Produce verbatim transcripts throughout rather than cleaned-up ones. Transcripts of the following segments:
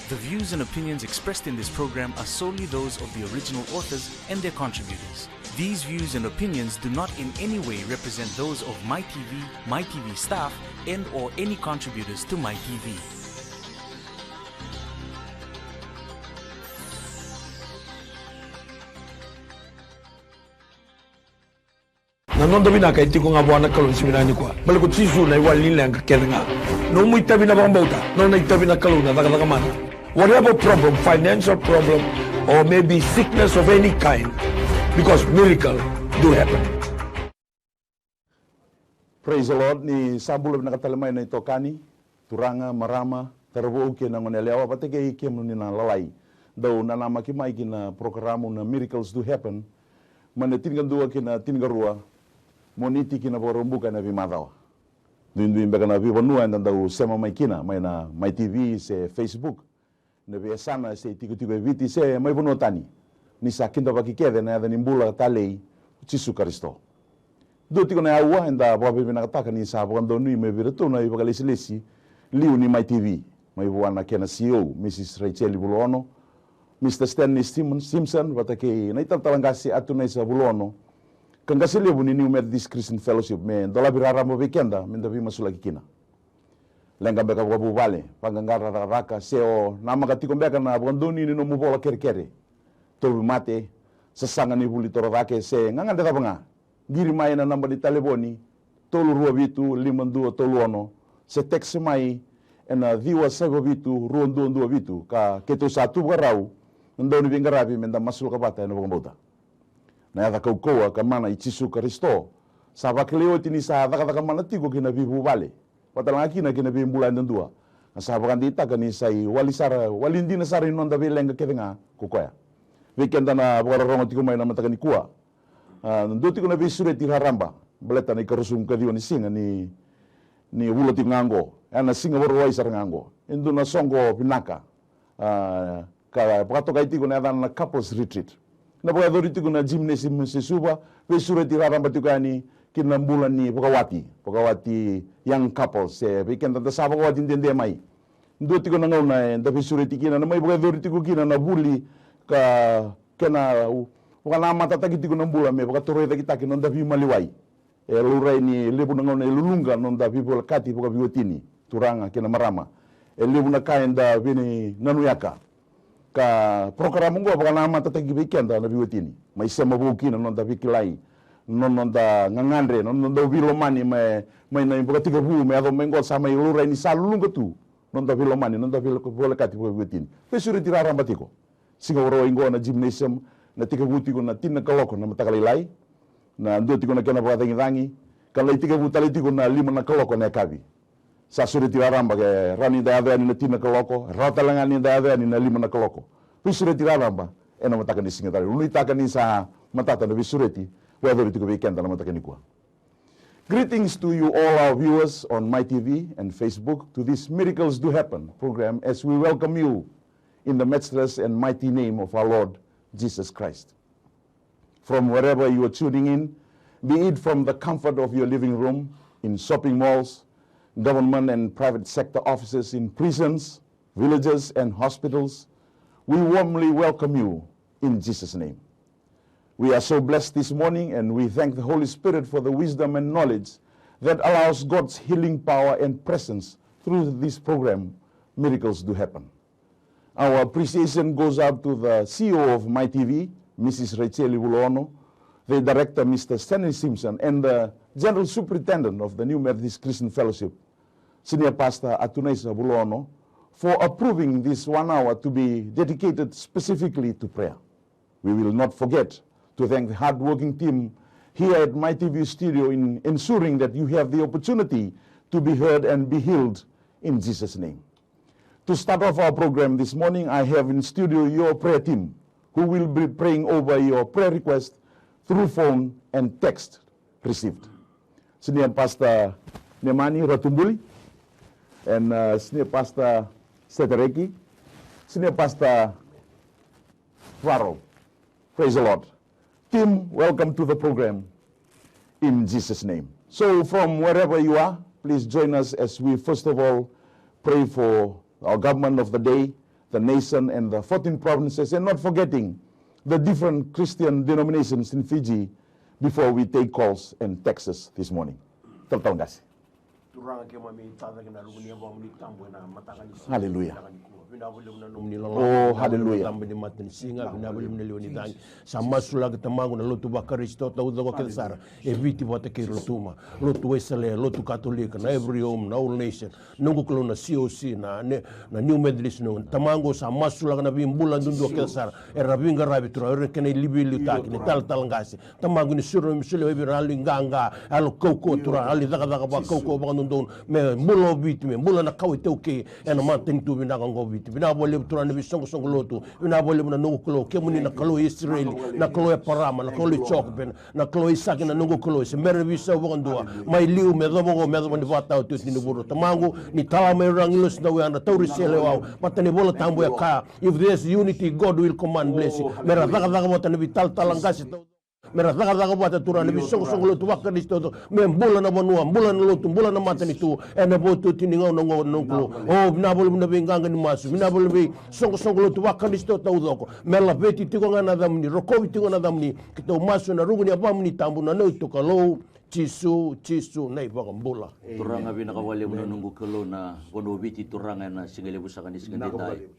The views and opinions expressed in this program are solely those of the original authors and their contributors. These views and opinions do not in any way represent those of My T V, My T V staff, and or any contributors to My T V. Na noda vinaka e tiko ga vua na Kalou ni siga vinaka nikua. Baleta ko Jisu na iwali ni leqa kece ga. Nomu itavi na vakabauta, nona itavi na Kalou na cakacaka mana. Whatever problem, financial problem, or maybe sickness of any kind, because miracle do happen. Praise the Lord. Ni sa bula vinaka tale mai na itokani, turaga, marama, taravou kei na gone yalewa vata kei kemuni na lalai. Dau nanamaki mai ki na porokaramu na Miracles Do Happen mai na tinikadua ki na tinikarua, Moniti ki na Vakaraubuka ena veimacawa. Duidui beka na veivanua eda dau sema mai kina, mai na My T V se Facebook, na veiyasana se itikotiko e Viti se mai vanua tani, ni sa kidavaki kece na yaca ni bula talei, Jisu Karisito. Dua tiko na aua eda vakavinavinakataka ni sa vakadonui mai vei iratou na ivakalesilesi liu ni My T V, mai vua na kena C E O, Mrs Rachel Vulaono, Mr Stanley Sim- Simpson, vata kei na italatala qase Atunaisa Vulaono, ka qase levu ni New Methodist Christian Fellowship, me dolavi raraba vei keda meda veimasulaki kina. Leqa beka vakavuvale, vaqaqara cakacaka, se o namaka tiko beka na vakadonui ni nomu vola kerekere, tauvimate, sasaga ni vuli torocake, se gagadre cava ga. Qiri mai ena naba ni talevoni, tolu rua vitu, lima dua tolu ono, se text mai ena ciwa saiva vitu, rua dua dua vitu, ka keitou sa tu vakarau na dauniveiqaravi meda masulaka vata ena vakabauta. Na yaca kaukauwa ka mana i Jisu Karisito, sa vakilai oti ni sa cakacaka mana tiko ki na veivuvale, vata tale ga kina ki na veibula yadudua. Ka sa vakadeitaka ni sa iwali sara, wali dina sara ni noda veileqa kece ga ko koya. Vei keda na vakarorogo tiko mai na mataka nikua, a, dua tiko na veisureti raraba, baleta na ikaruasagavulu ka ciwa ni siga ni, ni vula tiko ga oqo. Ena Siga Vakarauwai sara ga oqo. E dua na soqo vinaka, a, ka vakatokai tiko na yacana na Couples Retreat. Na vakayacori tiko na Gymnasium se Suva, veisureti raraba tiko yani ki na bula ni vakawati, vakawati young couples, se vei keda da sa vakawati dede mai. Dua tiko na gauna eda veisureti kina, na mai vakayacori tiko kina na vuli ka kena, u, vakanamatataki tiko na bula me vakatorocaketaki na noda veimaliwai. E laurai ni levu na gauna e luluqa na noda veivolekati vakaveiwatini, turaga kei na marama. E levu na ka eda veinanuyaka. Ka porokaramu oqo vakanamatataki vei keda na veiwatini. Mai sema vou kina na noda veikilai, na noda gagadre, na noda veilomani, mai, mai na ivakatekivu me yaco mai oqo sa mai laurai ni sa luluqa tu na noda veilomani, na noda veivolekati vakaveiwatini. Veisureti raraba tiko. Siga Vakarauwai oqo na Gymnasium, na tekivu tiko na tini na kaloko na mataka lailai, na dua tiko na kena vakacagicagi, ka lai tekivu tale tiko na lima na kaloko na yakavi. Sa sureti raraba ke rawa ni da yaco yani na tini na kaloko, rawa tale ga ni da yaco yani na lima na kaloko. Veisureti raraba ena mataka ni siga tale. Nuitaka ni sa matata na veisureti vakayacori tiko vei keda na mataka nikua. Greetings to you all our viewers on My T V and Facebook to this Miracles Do Happen program as we welcome you in the matchless and mighty name of our Lord Jesus Christ. From wherever you are tuning in, be it from the comfort of your living room, in shopping malls, government and private sector offices, in prisons, villages and hospitals, we warmly welcome you in Jesus' name. We are so blessed this morning, and we thank the Holy Spirit for the wisdom and knowledge that allows God's healing power and presence through this program, Miracles Do Happen. Our appreciation goes out to the C E O of My T V, Missus Rachel Vulaono, the director, Mister Stanley Simpson, and the General Superintendent of the New Methodist Christian Fellowship, Senior Pastor Atunaisa Vulaono, for approving this one hour to be dedicated specifically to prayer. We will not forget to thank the hard-working team here at My T V studio in ensuring that you have the opportunity to be heard and be healed in Jesus' name. To start off our program this morning, I have in studio your prayer team who will be praying over your prayer request through phone and text received. Senior Pastor Nemani Ratubuli and, uh, Senior Pastor Setareki, Senior Pastor Varo. Praise the Lord. Team, welcome to the program in Jesus' name. So from wherever you are, please join us as we first of all pray for our government of the day, the nation and the fourteen provinces, and not forgetting the different Christian denominations in Fiji before we take calls and texts this morning. Talatala Qase. Turaga, keimami tacake na ruku ni yavamuni tabu ena mataka ni siga. Hallelujah. Vinaka vakalevu na nomuni loloma. Oh, hallelujah. Vinaka vakalevu na tabu ni matanisiga, vinaka vakalevu na lewe ni cagi. Sa masulaki, Tamaqu, na lotu vaKarisito taucoko kece sara e Viti vata kei Rotuma, lotu Wesele, lotu Katolika, na Every Home, na All Nation, noqu Kalou, na C O C, na, ne, na New Methodist, no, Tamaqu, sa masulaka na veibula duadua kece sara era veiqaravi, Turaga, ira kei na iliuliutaki ni talatala qase. Tamaqu, ni siro, ni solia vei ira na yalo ni qaqa, yalo kaukauwa, Turaga, yalo ni cakacaka vakakaukauwa vakadodonu, me bula o Viti, me bula na kawa iTaukei ena matanitu vinaka oqo o Viti. Vinaka vakalevu, Turaga, na veisoqosoqo lotu. Vinaka vakalevu na noqu Kalou, kemuni na Kalou i Isireli, na Kalou i Eparama, na Kalou i Jekope, na Kalou i Aisake, na noqu Kalou, se bera ni veisau vakadua, mai liu me yacova oqo, me yacova ni vakataotioti ni vuravura. Tamaqu, ni tala mai ira na agilosi, na weyadra, tauri se lewawa, vata na iVola Tabu e kaya, if there's unity, God will command blessing. Me ra cakacaka vata na veitalatala qase, me ra cakacaka vata, Turaga, na veisoqosoqo lotu vaKarisito, me bula na vanua, bula na lotu, bula na matanitu ena ivakataotioti ni gauna oqo, na noqu Kalou. O, vinaka vakalevu na veiqaqa ni masu, vinaka vakalevu na veisoqosoqo lotu vaKarisito taucoko. Me laveti tiko ga na yacamuni, rokovi tiko ga na yacamuni. Keitou masu ena ruku ni yavamuni tabu, na noda Kalou, Jisu, Jisu na iVakabula. Turaga, vinaka vakalevu na noqu Kalou, na vanua o Viti, Turaga, ena siga levu saka ni siga edaidai.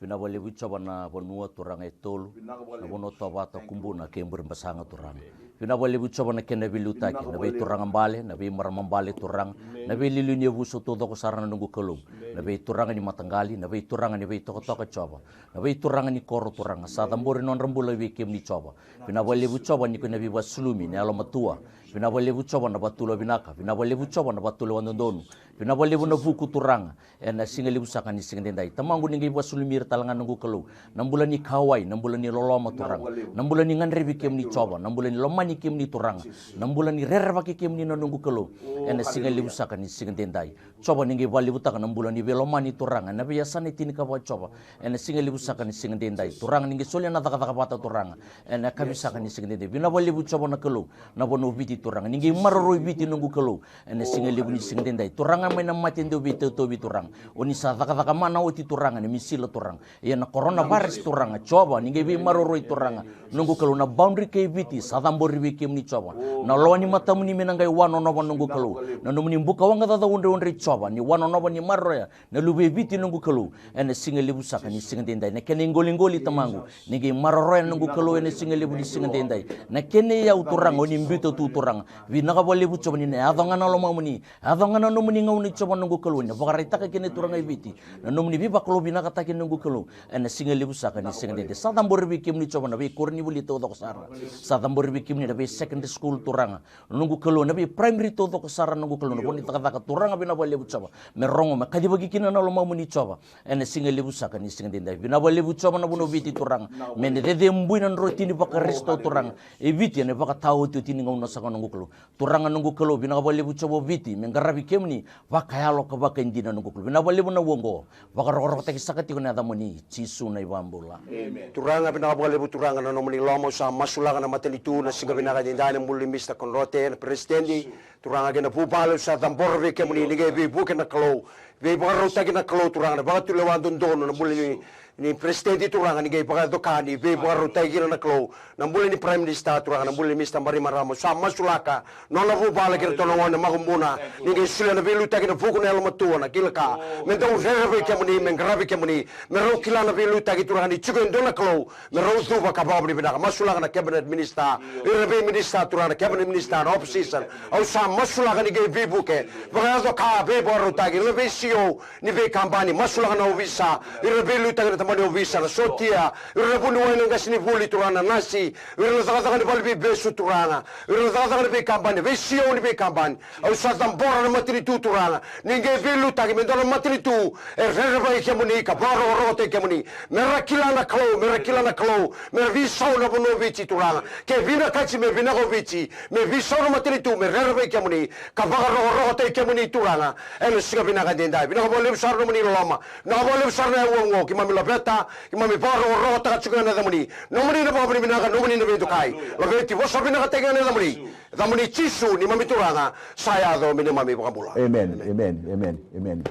Vinaka vakalevu, Jiova, na vanua, Turaga, e tolu, na vanua o Tovata, Kubuna kei Burebasaga, Turaga. Vinaka vakalevu, Jiova, na kena veiliutaki, na veituraga bale, na veimarama bale, Turaga, na veiliuliu ni yavusa taucoko sara, na noqu Kalou, na veituraga ni mataqali, na veituraga ni veitokatoka, Jiova, na veituraga ni koro, Turaga, sa cabori nodra bula vei kemuni, Jiova. Vinaka vakalevu, Jiova, ni ko na veivakasulumi, na yalomatua. Vinaka vakalevu, Jiova, na vakatulewa vinaka. Vinaka vakalevu, Jiova, na vakatulewa dodonu. Vinaka vakalevu na vuku, Turaga, ena siga levu saka ni siga edaidai. Tamaqu, ni qai vakasulumi ira tale ga, noqu Kalou, na bula ni kauwai, na bula ni loloma, Turaga, na bula ni gadrevi kemuni, Jiova, na bula ni lomani kemuni, Turaga, na bula ni rerevaki kemuni, na noqu Kalou, ena siga levu saka ni siga edaidai. Jiova, ni qai vakalevutaka na bula ni veilomani, Turaga, ena veiyasana e tinikava, Jiova, ena siga levu saka ni siga edaidai. Turaga, ni qai solia na cakacaka vata, Turaga, ena yakavi saka ni siga edaidai. Vinaka vakalevu, Jiova na Kalou, na vanua o Viti, Turaga, ni qai maroroi Viti, noqu Kalou, ena siga levu ni siga edaidai. Turaga, mai na mate dau veitauvi, Turaga, o ni sa cakacaka mana oti, Turaga, na misila, Turaga, ia na coronavirus, Turaga, Jiova, ni qai veimaroroi, Turaga, noqu Kalou, na boundary kei Viti sa cabori vei kemuni, Jiova. Na lawa ni matamuni me na qai wanonova, noqu Kalou, na nomuni bukawaqa caudre, udre, Jiova, ni wanonova, ni maroroya na luve i Viti, noqu Kalou, ena siga levu saka ni siga edaidai. Na kena iqoliqoli, Tamaqu, ni qai maroroya, noqu Kalou, ena siga levu ni siga edaidai. Na kena iyau, Turaga, o ni biuta tu, Turaga. Vinaka vakalevu, Jiova, ni na yaco ga na lomamuni, yaco ga na nomuni gauna, Jiova, noqu Kalou, ni na vakaraitaka kina, Turaga, e Viti na nomuni veivakalouvinakataki, noqu Kalou, ena siga levu saka ni siga edaidai. Sa cabori vei kemuni, Jiova, na veikoronivuli taucoko sara. Sa cabori vei kemuni na vei secondary school, Turaga, noqu Kalou, na vei primary taucoko sara, noqu Kalou, na vanua ni cakacaka, Turaga, vinaka vakalevu, Jiova, me rogo, me kacivaki kina na lomamuni, Jiova, ena siga levu saka ni siga edaidai. Vinaka vakalevu, Jiova, na vanua o Viti, Turaga, me na cecebui na drotini vaKarisito, Turaga, e Viti ena ivakataotioti ni gauna saka, noqu Kalou. Turaga, noqu Kalou, vinaka vakalevu, Jiova, o Viti me qaravi kemuni vakayalo ka vakaidina, noqu Kalou. Vinaka vakalevu na ua oqo, vakarokorokotaki saka tiko na yacamuni, Jisu na iVakabula. Amen. Turaga, vinaka vakalevu, Turaga, na nomuni loloma. Au sa masulaka na matanitu na siga vinaka edaidai, na bula nei Mista Konrote, na peresitedi, Turaga, kei na vuvale. Au sa cabora vei kemuni, ni qai veivuke, na Kalou, veivakarautaki, na Kalou, Turaga, na vakatulewa dodonu, na bula ni, ni peresitedi, Turaga, ni qai vakayaco ka ni veivakarautaki kina, na Kalou, na bula ni Prime Minister, Turaga, na bula ni Mista Bainimarama. Au sa masulaka nona vuvale kei iratou na gone, na makubuna, ni qai solia na veiliutaki, na vuku, na yalomatua, na kila ka me dau rere vei kemuni, me qaravi kemuni, me rau kila na veiliutaki, Turaga, ni tiko e dua na Kalou me rau cuva ka vakavinavinaka. Masulaka na cabinet minister, ira na vei minister, Turaga, na cabinet minister, na opposition. Au sa masulaka ni qai veivuke, vakayaco ka veivakarautaki, ira na vei C E O ni veikabani, masulaka na ovisa, ira na veiliutaki, na tabana ni ovisa, na sotia, ira na vuniwai, na qasenivuli, Turaga, na nasi, ira na cakacaka ni valeniveivesu, Turaga, ira na cakacaka ni veikabani, vei C E O ni veikabani. Au sa cabora na matanitu, Turaga, ni qai veiliutaki me dua na matanitu e rerevaki kemuni ka vakarokorokotaki kemuni. Me ra kila, na Kalou, me ra kila, na Kalou, me ra veisau na vanua o Viti, Turaga. Ke vinakati me vinaka o Viti, me veisau na matanitu me rerevaki kemuni ka vakarokorokotaki kemuni, Turaga, ena siga vinaka edaidai. Vinaka vakalevu sara na nomuni loloma. Vinaka vakalevu sara na aua oqo. Keimami laveta, keimami vakarokorokotaka tiko ga na yacamuni. Nomuni na vakavinavinaka, nomuni na veidokai. Laveti, vosa vinakataki ga na yacamuni. Yacamuni Jisu, neimami Turaga, sa yaco me neimami iVakabula. Amen, amen, amen, amen.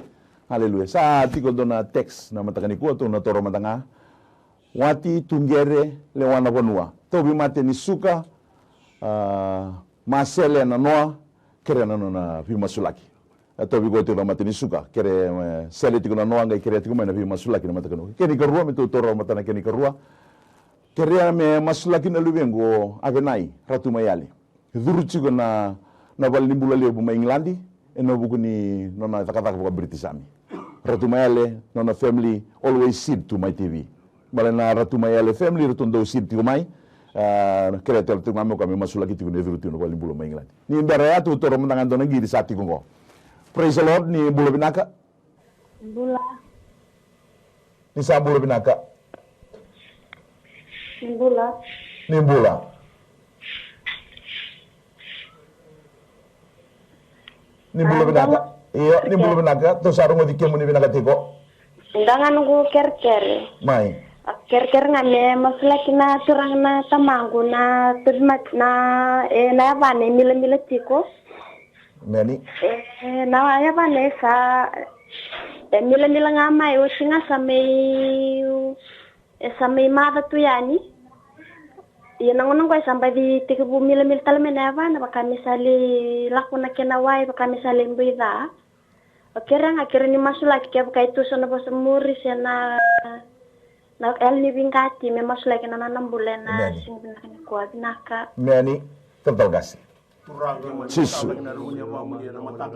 Haleluya. Sa tiko dua na text na mataka nikua, tou na toro mada ga. Wati Tuqere, lewa na vanua. Tauvimate ni suka, a, masele na noa, kerea na nona veimasulaki. E tauvi koya tiko na mate ni suka, kere, e, sele tiko na noa, qai kerea tiko mai na veimasulaki na mataka nikua. Kena ikarua, me tou toro mada na kena ikarua. Kerea me masulaki na luvequ o Avenai Ratumaiale. E curu tiko na, na valenibula levu mai Igiladi, ena vuku ni nona cakacaka vakaBritish Army. Ratumaiale, nona family, always seed to my T V. Baleta na Ratumaiale family, ratou dau seed tiko mai, a, kerea tale tiko ga me o koya me masulaki tiko ni curu tiko na valenibula mai Igiladi. Ni bera ya, tou toro mada ga e dua na qiri sa tiko qo. Praise the Lord, ni bula vinaka. Bula. Ni sa bula vinaka. Ni bula. Ni bula. Ni bula vinaka. Io, ni bula vinaka. Tou sa rogoci kemuni vinaka tiko. Da ga noqu kerekere. Mai. A kerekere ga me masulaki na turaga na tamaqu na tauvimate na, e, na yavana e milamila tiko. Meni. E, na yavana e sa, e milamila ga mai, oti ga sa mai, e sa mai maca tu yani. Ia na gauna qo e sa baci tekivu milamila tale mai na yavana, vaka me sa lai lako na kena wai, vaka me sa lai bui ca. O kere ga, kere ni masulaki kevaka e tu so na vosa muri se na, na yalo ni veiqati me masulaki na nona bula ena siga vinaka nikua. Vinaka. Meni. Talatala qase. Jisu.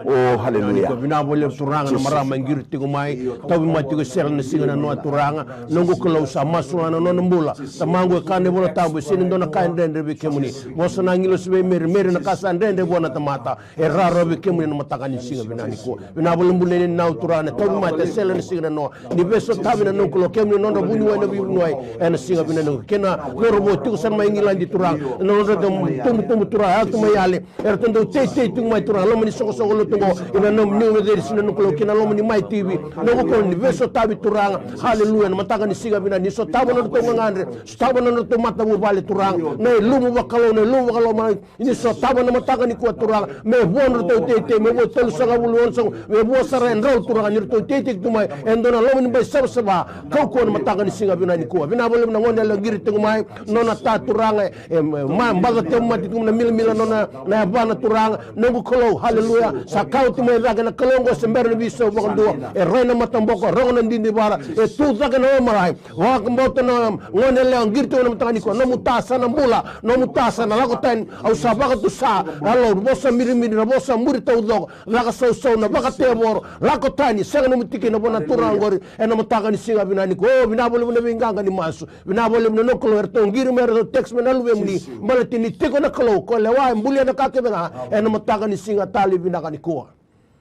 O, haleluya. Vinaka vakalevu Turaga na marama e qiri tiko mai. Tauvimate tiko e sele na siga na noa Turaga. Noqu Kalou sa masulaka na nona bula. Tamaqu e kaya na iVola Tabu, e sega ni dua na ka e dredre vei kemuni. Vosa na agilosi vei Meri, Meri na ka sa dredre vua na tamata. E rawarawa vei kemuni na mataka ni siga vinaka nikua. Vinaka vakalevu na nau Turaga na tauvimate e sele na siga na noa. Ni veisotavi na noqu Kalou kemuni nodra vuniwai na veivuniwai. Ena siga vinaka nikua. Kei na cauravou tiko sara mai Igiladi Turaga. Na nodra tubutubu Turaga. Yatu mai yale. Eratou dau teitei tiko mai Turaga. Loma ni soqosoqo lotu qo. Ena nomuni weceri sina noqu Kalou. Kei na loma ni mai T V. Noqu Kalou ni veisotavi Turaga. Haleluya. Na mataka ni siga vinaka. Ni sotava na nodratou gagadre. Sotava na nodratou matavuvale Turaga. Na ilumu vakalou. Na ilumu vakalou mai. Ni sotava na mataka nikua Turaga, me vo na ratou teitei, me vo tolusagavulu, onosagavulu, me vo sara e drau Turaga, ni ratou teitei tu mai e dua na loma ni bai savasava. Kaukauwa na mataka ni siga vinaka nikua. Vinaka vakalevu na gone yalewa qiri tiko mai, nona ta Turaga, e, e, ma, baca tiko mai tiko na milamila nona, na yavana Turaga, noqu Kalou, haleluya. Sa kauti mai cake na Kalou oqo se bera ni veisau vakadua, e rai na mataboko, rogo na didivara, e tu cake na lomalagi. Vakabauta na gone yalewa qiri tiko na mataka nikua, nomu ta sa na bula, nomu ta sa na lako tani, au sa vakatusa, na lou, vosa mirimiri, na vosa muri taucoko, caka sausau, na vakatevoro, lako tani, sega nomu tikina vua na Turaga qori, ena mataka ni siga vinaka nikua, o, vinaka vakalevu na veiqaqa ni masu, vinaka vakalevu na noqu Kalou, eratou qiri mai, eratou text mai na luvemuni, baleta ni tiko na Kalou, ko lewa, e bulia na ka kece ga, ena mataka ni siga tale vinaka nikua.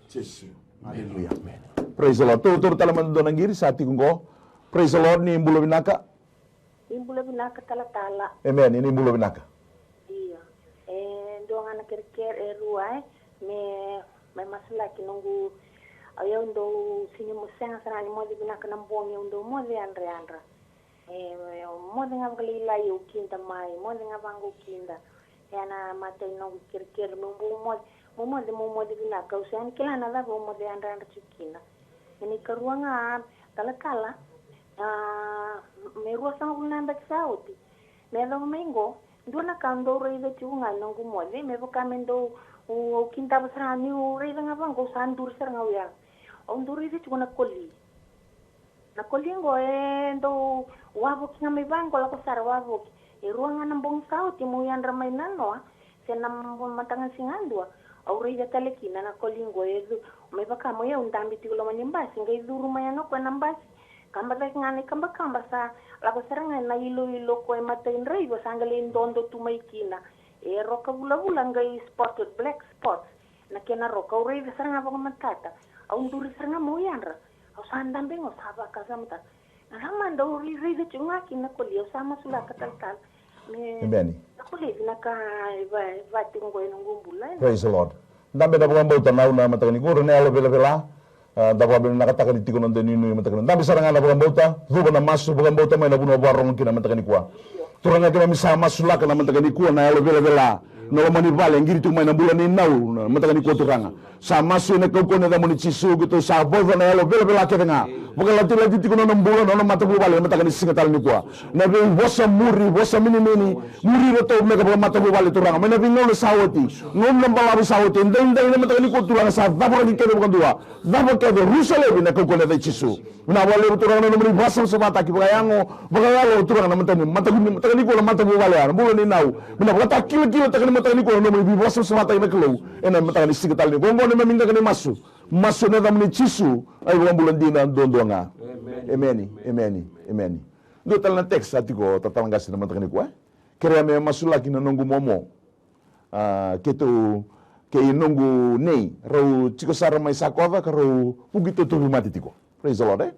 Jisu. Aleluya. Amen. Praise the Lord. Tou, tou tale mada dua na qiri, sa tiko qo. Praise the Lord, ni bula vinaka. Ni bula vinaka talatala. Amen, ni bula vinaka. Io. E dua ga na kerekere e rua, e. Me, me masulaki noqu, au, au dau sini mo sega sara ni moce vinaka na bogi, au dau moce yadrayadra. E, moce ga vakalailai au kida mai, moce ga vaqo au kida. E na matai noqu kerekere, meu bau moce, meu moce, meu moce vinaka, au sega ni kila na cava au moce yadrayadra tiko kina. Ia na ikarua ga, talatala, a, me ruasagavulu na yabaki sa oti. Me yacova mai qo, dua na ka au dau raica tiko ga ena noqu moce, me vaka me dau, au, au kidava sara ga niu raica ga vaqo, au sa duri sara ga au yala. Au dau raica tiko na koli. Na koli qo e dau wavoki ga mai vaqo, lako sara wavoki. E rua ga na bogi sa oti meu yadra mai na noa, se na mataka ni siga dua. Au raica tale kina na koli qo e cu, mai vaka mai au dabe tiko loma ni basi, qai curu mai yani o koya na basi. Kaba cake ga na ikabakaba sa lako sara ga ena iloilo ko e matai draiva sa qai lai dodo tu mai kina. E roka vulavula qai spotted, black spots. Na kena roka, au raica sara ga vakamatata. Au duri sara ga meu yadra. Au sa dabe ga, au sa vakasamataka. Na cava mada au raica tiko ga kina na koli, au sa masulaka talatala. Me, emeni, na koli e vinaka, e va, e va tiko qo ena noqu bula, e. Praise the Lord. Dabe na vakabauta na, na mataka nikua, na yalo velavela. A, da vakavinavinakataka ni tiko na noda inuinui mataka nikua. Dabe sara ga na vakabauta, cuva na masu, vakabauta mai na vanua vakarorogo kina mataka nikua. Turaga, keimami sa masulaka na mataka nikua na yalo velavela. Na loma ni vale e qiri tiko mai na bula ni nau na mataka nikua, Turaga. Sa masu ena kaukauwa ni yacamuni Jisu, keitou sa vauca na yalo velavela kece ga. Vakalatilati tiko na nona bula, na nona matavuvale na mataka ni siga tale nikua. Na veivosa muri, vosa minimini, muri iratou me ka vakamatavuvale, Turaga, mai na veigauna sa oti, gauna balavu sa oti, edaidai na mataka nikua, Turaga, sa cavoraki kece vakadua. Cava kece, rusa laivi ena kaukauwa ni yaca i Jisu. Vinaka vakalevu, Turaga, na nomuni vakasavasavataki vakayago, vakayalo, Turaga, na mataka ni, mataka ni, mataka nikua na matavuvale ya, na bula ni nau. Vinaka vakatakilakilataka ni mataka nikua na nomuni veivakasavasavataki na Kalou ena mataka ni siga tale nikua. Oqo na neimami qaqa ni masu. Masu ena yacamuni Jisu, na iVakabula dina duadua ga. Emeni, emeni, emeni. Dua tale na text sa tiko, talatala qase, na mataka nikua, e? Kerea me masulaki na noqu momo. A, keitou, kei noqu nei, rau tiko sara mai Sakoca ka rau vuki tauvi mate tiko. Praise the Lord, e?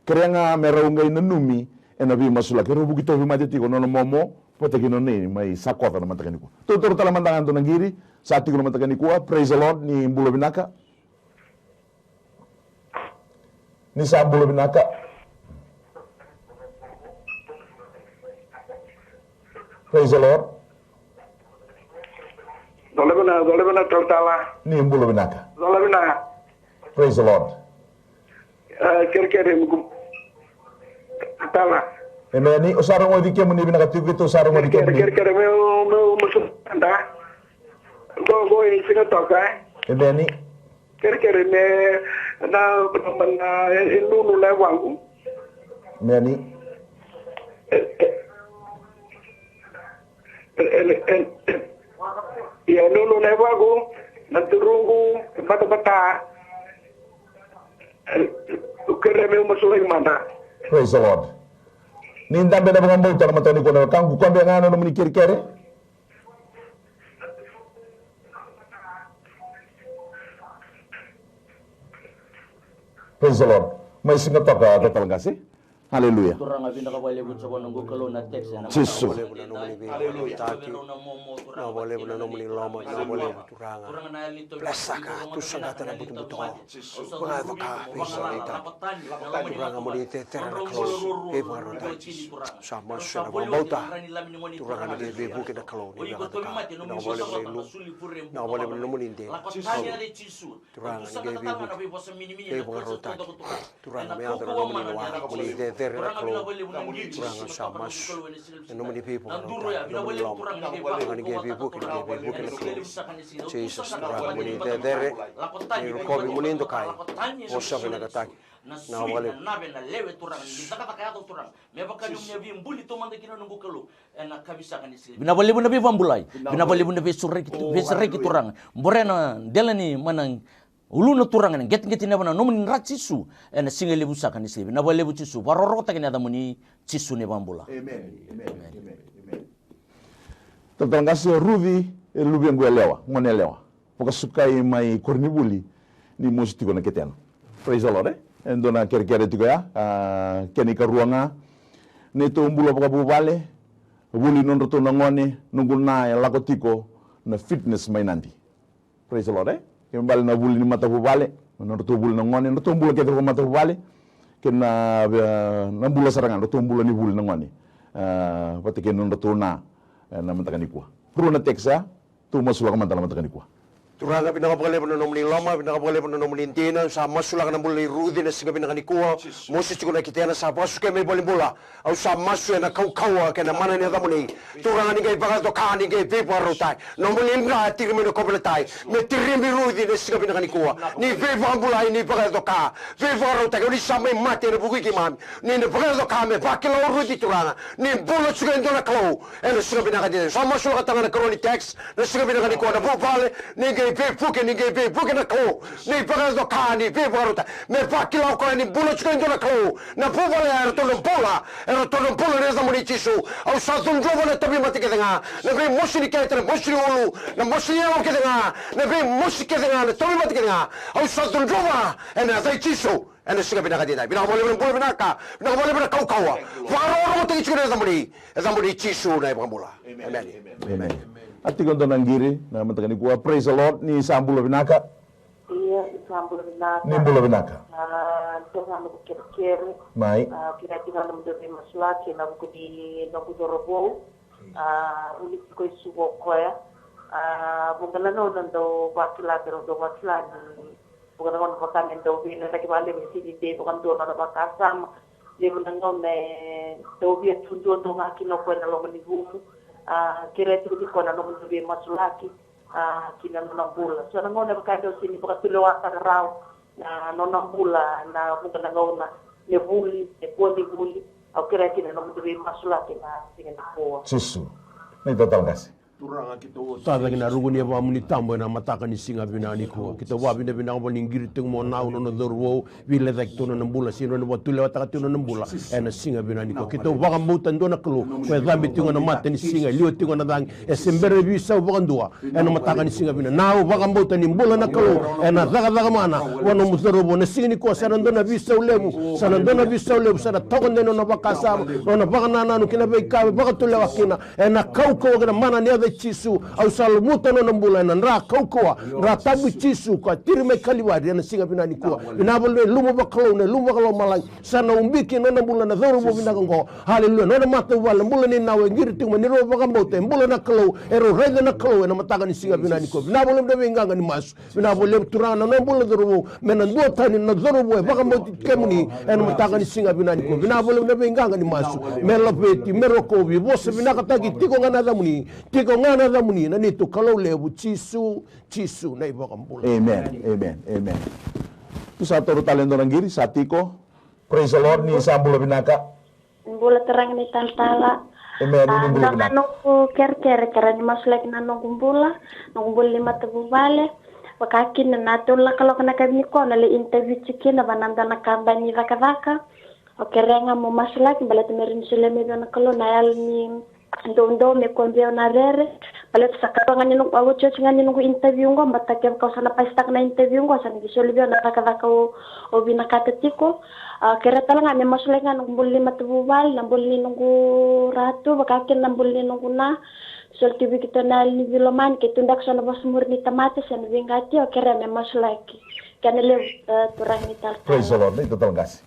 Kerea ga me rau qai nanumi ena veimasulaki, rau vuki tauvi mate tiko na nona momo vata kei na nona nei mai Sakoca na mataka nikua. Tou taura tale mada ga e dua na qiri, sa tiko na mataka nikua. Praise the Lord, ni bula vinaka. Ni sa bula vinaka. Praise the Lord. Cala vinaka, cala vinaka talatala. Ni bula vinaka. Cala vinaka. Praise the Lord. E, kerekere, noqu talatala. Emeni. O sa rogoci kemuni vinaka tiko, keitou sa rogoci kemuni. Kerekere, kerekere, meu, meu, meu sumada. Qo, qo e Sigatoka, e? Emeni. Kerekere me na, na, e, e nunu na yavaqu. Emeni. E, e, e, e, e, e, ia, e nunu na yavaqu, na turuqu e batabata. E, e, au kerea meu masulaki mada. Praise the Lord. Ni dabe na vakabauta na mataka nikua na wekaqu, koya beka ga na nomuni kerekere. Praise the Lord. Mai Sigatoka, talatala qase. Hallelujah. Turaga, vinaka vakalevu Jiova noqu Kalou na text ena Jisu. Vinaka vakalevu na nomuni veivakarautaki. Vinaka vakalevu na nomuni loma, vinaka vakalevu Turaga. Bless-taka, tusaqata na butobuto. Vakayaco-ka, veisauraitaki. Turaga, mo ni cecere na Kalou, veivakarautaki Jisu. Sa masu ena vakabauta. Turaga, ni qai veivuke na Kalou, ni vakayaco-ka. Vinaka vakalevu na ilu. Vinaka vakalevu na nomuni dina. Turaga, ni qai veivuke. Veivakarautaki. Turaga, me yaco na nomuni lewa, mo ni cecere na Kalou. Turaga, sa masu ena nomuni veivakarautaki, na nomuni loma. Turaga, ni qai veivuke, ni qai veivuke na Kalou. Jesus, Turaga, mo ni cecere, ni rokovi, mo ni dokai. Vosa vinakataki. Na vakalevu. Vinaka vakalevu na veivabulai. Vinaka vakalevu na veisureki, veisereki Turaga. Bore na dela ni mana ulu na Turaga, na qeteqete ni yava na nomuni dra Jisu. Ena siga levu saka ni siga. Vinaka vakalevu Jisu. Vakarokorokotaki na yacamuni Jisu na iVakabula. Emeni. Emeni. Emeni. Emeni. Talatala qase, Ruci, e luvequ yalewa, gone yalewa. Vakasukai mai koronivuli ni mosi tiko na ketena. Praise the Lord, e? E dua na kerekere tiko ya, a, kena ikarua ga. Neitou bula vakavuvale, vuli nodratou na gone, noqu na e lako tiko na fitness mai Nadi. Praise the Lord, e? Kena ibalebale na vuli ni matavuvale, nodratou vuli na gone, nodratou bula kece vakamatavuvale, kei na, e, na bula sara ga, nodratou bula ni vuli na gone. A, vata kei nodratou na, e, na mataka nikua. Rua na text ya, tou masulaka mada na mataka nikua. Turaga, vinaka vakalevu na nomuni loma, vinaka vakalevu na nomuni dina, sa masulaka na bula nei Ruci na siga vinaka nikua, mosi tiko na ketena, sa vakasukai mai valenibula. Au sa masu ena kaukauwa kei na mana ni yacamuni. Turaga, ni qai vakayaco-ka, ni qai veivakarautaki. Nomuni dra tiri mai na kauveilatai. Me tiribi Ruci na siga vinaka nikua. Ni veivakabulai, ni vakayaco-ka. Veivakarautaki, o ni sa mai mate ena vuku i keimami. Ni na vakayaco-ka me vakila o Ruci, Turaga. Ni bula tiko e dua na Kalou. Ena siga vinaka nikua. Sa masulaka talega na ikarua ni text. Na siga vinaka nikua na vuvale, ni qai veivuke, ni qai veivuke na Kalou. Ni vakayaco-ka, ni veivakarautaki. Me vakila o koya ni bula tiko e dua na Kalou. Na vuvale ya eratou na bula, eratou na bula ena yacamuni Jisu. Au sa cudruva na tauvimate kece ga. Na veimosi ni kete, na mosi ni ulu, na mosi ni yalo kece ga. Na veimosi kece ga, na tauvimate kece ga. Au sa cudruva ena yaca i Jisu. Ena siga vinaka nikua. Vinaka vakalevu na bula vinaka. Vinaka vakalevu na kaukauwa. Vakarokorokotaki tiko na yacamuni. Yacamuni Jisu na iVakabula. Emeni. Emeni. A tiko e dua na qiri na mataka nikua. Praise the Lord. Ni sa bula vinaka. Ia, ni sa bula vinaka. Ni bula vinaka. A, ni sa noqu kerekere. Mai. A, kila tiko na noqu veimasulaki, na vuku ni noqu cauravou. A, uli tiko i Suva o koya. A, vuqa na gauna dau vakila, dau vakila ni vuqa na gauna vaka me dau veilecaki vakalevu e sega ni dei vakadua na nona vakasama. Levu na gauna e dau via tu duadua ga kina o koya ena loma ni rumu. A, kerea tiko ni koya na nomuni veimasulaki, a, ki na nona bula. So na gauna e vaka e dau sega ni vakatulewa sara rawa na nona bula, na vuqa na gauna me vuli, me kua ni vuli. Au kerea kina na nomuni veimasulaki na siga nikua. Jisu. Na italatala qase. Tacake na ruku ni yavamuni tabu ena mataka ni siga vinaka nikua. Keitou vakavinavinaka vua ni qiri tiko mai o Nau, nona cauravou, veilecaki tu na nona bula, sega ni vakatulewataka tu na nona bula ena siga vinaka nikua. Keitou vakabauta e dua na Kalou ko e cabe tiko ena mata ni siga, e liwa tiko ena cagi, e se bera ni veisau vakadua ena mataka ni siga vinaka. Nau, vakabauta ni bula na Kalou ena cakacaka mana vua nomu cauravou ena siga nikua. Sa na dua na veisau levu, sa na dua na veisau levu, sa na toka dei na nona vakasama, nona vakanananu kei na veika e vakatulewa kina. Ena kaukauwa kei na mana ni yaca i Jisu, au sa lumuta na nona bula ena dra kaukauwa, dra tabu i Jisu ka tiri mai Kalivari ena siga vinaka nikua. Vinaka vakalevu na ilumu vakalou, na ilumu vakalomalagi. Sa na ubi kina na nona bula na cauravou vinaka oqo. Haleluya. Na nona matavuvale, na bula nei Nau, e qiri tiko mai ni rau vakabauta, e bula na Kalou, e rau raica na Kalou ena mataka ni siga vinaka nikua. Vinaka vakalevu na veiqaqa ni masu. Vinaka vakalevu Turaga na nona bula cauravou, me na duatani na cauravou e vakabauti kemuni ena mataka ni siga vinaka nikua. Vinaka vakalevu na veiqaqa ni masu, me laveti, me rokovi, vosa vinakataki, tiko ga na yacamuni, tiko ga na yacamuni na neitou Kalou levu Jisu, Jisu na iVakabula. Amen, amen, amen. Tu sa toro tale e dua na qiri, sa tiko. Praise the Lord, ni sa bula vinaka. Bula turaga ni talatala. Amen. A, ni bula na vinaka. Noqu kerekere, kerea ni masulaki na noqu bula, noqu bula ni matavuvale. Vaka kina na tolu na kaloko na kavi nikua na lai interview tiko kina vua na dua na kabani cakacaka. Au kerea ga mo masulaki baleta me rawa ni solia mai vei au na Kalou na yalo ni doudou me kua vei au na rere. Baleta sa karawa ga ni noqu, au otioti ga ni noqu interview qo, baleta kevaka au sa na pasitaka na interview qo, sa na qai soli vei au na cakacaka au, au vinakata tiko. A, kerea tale ga me masulaki ga noqu bula ni matavuvale, na bula ni noqu ratu, vaka kina na bula ni noqu na. Soli tu vei keitou na yalo ni veilomani, keitou beka so na vosa muri ni tamata se na veiqati, au kerea me masulaki. Kena levu, e, turaga ni talatala. Praise the Lord. Ni talatala qase.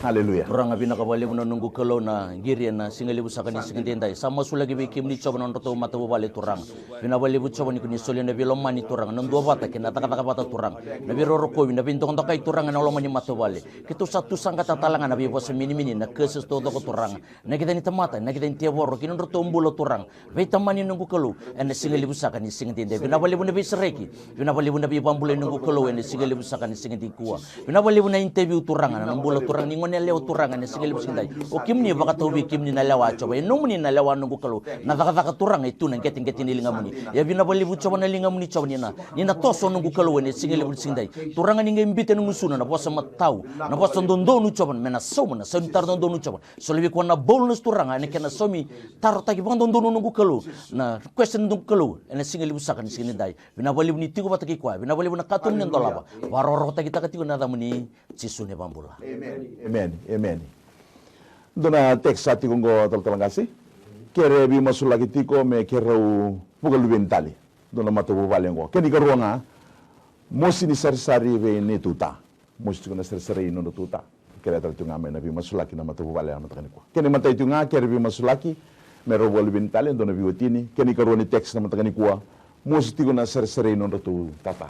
Hallelujah. Turaga vinaka vakalevu na noqu Kalou na qiri ena siga levu saka ni siga edaidai. Sa masulaki vei kemuni Jiova na nodratou matavuvale Turaga. Vinaka vakalevu Jiova ni ko ni solia na veilomani Turaga, na duavata kei na cakacaka vata Turaga, na veirorokovi, na veidokadokai Turaga ena loma ni matavuvale. Keitou sa tu saqata tale ga na veivosa minimini, na curses taucoko Turaga, na kece ni tamata, na kece ni tevoro kei na nodratou bula Turaga. Veitamani noqu Kalou ena siga levu saka ni siga edaidai. Vinaka vakalevu na veisereki. Vinaka vakalevu na veivakabulai noqu Kalou ena siga levu saka ni siga nikua. Vinaka vakalevu na interview Turaga, na bula Turaga ni gone yalewa Turaga ena siga levu saka edaidai. O kemuni vakatau vei kemuni na lewa Jiova, e nomuni na lewa noqu Kalou. Na cakacaka Turaga e tu na qeteqete ni ligamuni. Ia vinaka vakalevu Jiova na ligamuni Jiova ni na, ni na toso noqu Kalou ena siga levu saka edaidai. Turaga ni qai biuta na gusuna na vosa matau, na vosa dodonu Jiova, me na sauma na sau ni taro dodonu Jiova. Soli vei koya na boldness Turaga ena kena saumi tarotaki vakadodonu noqu Kalou, na question noqu Kalou ena siga levu saka ni siga edaidai. Vinaka vakalevu ni tiko vata kei koya. Vinaka vakalevu na katuba ni dolava. Vakarokorokotaki taka tiko ena yacamuni Jisu na iVakabula. Amen. Amen. Amen. Dua na text sa tiko qo talatala qase. Kere veimasulaki tiko me keirau vakaluveni tale. Dua na matavuvale qo. Kena ikarua ga, mosi ni sarisari vei neitou ta. Mosi tiko na sarisari i nodratou ta. Kerea tale tiko ga mai na veimasulaki na matavuvale ena mataka nikua. Kena imatai tiko ga, kere veimasulaki me rau vakaluveni tale, dua na veiwatini. Kena ikarua ni text na mataka nikua, mosi tiko na sarisari i nodratou tata.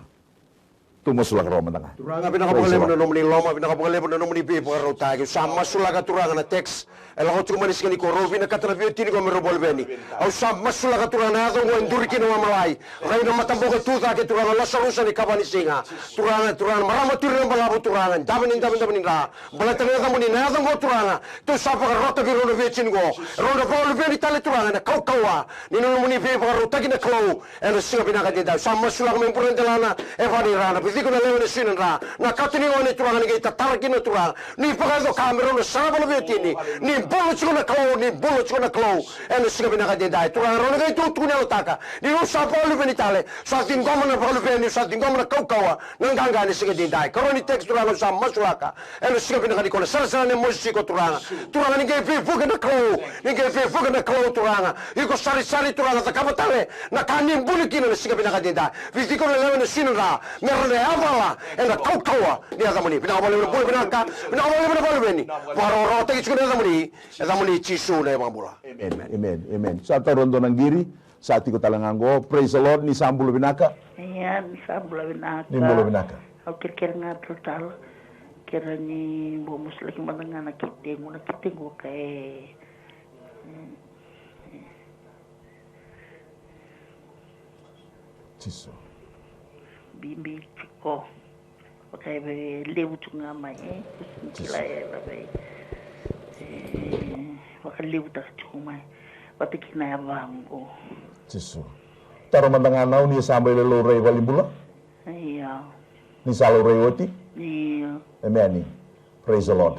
Tou masulaka rawa mada ga. Turaga vinaka vakalevu na nomuni loma, vinaka vakalevu na nomuni veivakarautaki. Au sa masulaka Turaga na text. E lako tiko mai na siga nikua, rau vinakata na veiwatini qo me rau vakaluveni. Au sa masulaka Turaga na yaca qo e duri kina wamalai. Rai na mataboko e tu cake Turaga, Lasarusa ni kava ni siga. Turaga, Turaga, marama turi na balavu Turaga, dave ni dave, dave ni dra. Baleta na yacamuni na yaca qo Turaga. Tou sa vakarota vei rau na veiwatini qo. Rau na vakaluveni tale Turaga ena kaukauwa ni nomuni veivakarautaki na Kalou. Ena siga vinaka edaidai, sa masulaka me bure na delana, e vani rana, vei iko na lewe ena siga ni dra, na kato ni gone Turaga ni qai tatara kina Turaga, ni vakayaco ka me rau na sarava na veiwatini, ni bula tiko na Kalou, ni bula tiko na Kalou, ena siga vinaka edaidai, Turaga rau na qai tukuna yalotaka, ni rau sa vakaluveni tale, sa ciqoma na vakaluveni, sa ciqoma na kaukauwa, na qaqa ena siga edaidai, karua ni text Turaga sa masulaka, Ena siga vinaka nikua na sarasara ni mosi tiko Turaga. Turaga ni qai veivuke na Kalou, ni qai veivuke na Kalou Turaga. Iko sarisari Turaga cakava tale na ka ni buli kina na siga vinaka edaidai. Vei iko na lewe ena siga ni dra, me rawa ni Yavala ena kaukauwa ni yacamuni. Vinaka vakalevu na bula vinaka. Vinaka vakalevu na vakaluveni. Vakarokorokotaki tiko na yacamuni. Yacamuni Jisu na iVakabula. Amen. Amen. Amen. Sa taura dua na qiri. Sa tiko tale ga qo. Praise the Lord. Ni sa bula vinaka. Ia, ni sa bula vinaka. Ni bula vinaka. Au kerekere ga talatala. Kere ni bau masulaki mada ga na kete qo, na kete qo ka e Jisu. Bibi tiko. Vaka e levu tu ga mai, e. Jisu. Kila e vaka e, e, vakalevutaka tiko mai. Vata kina e vaqo. Jisu. Taro mada ga nau ni sa bai laurai valenibula? Ia. Ni sa laurai oti? Ia. Emeni. Praise the Lord.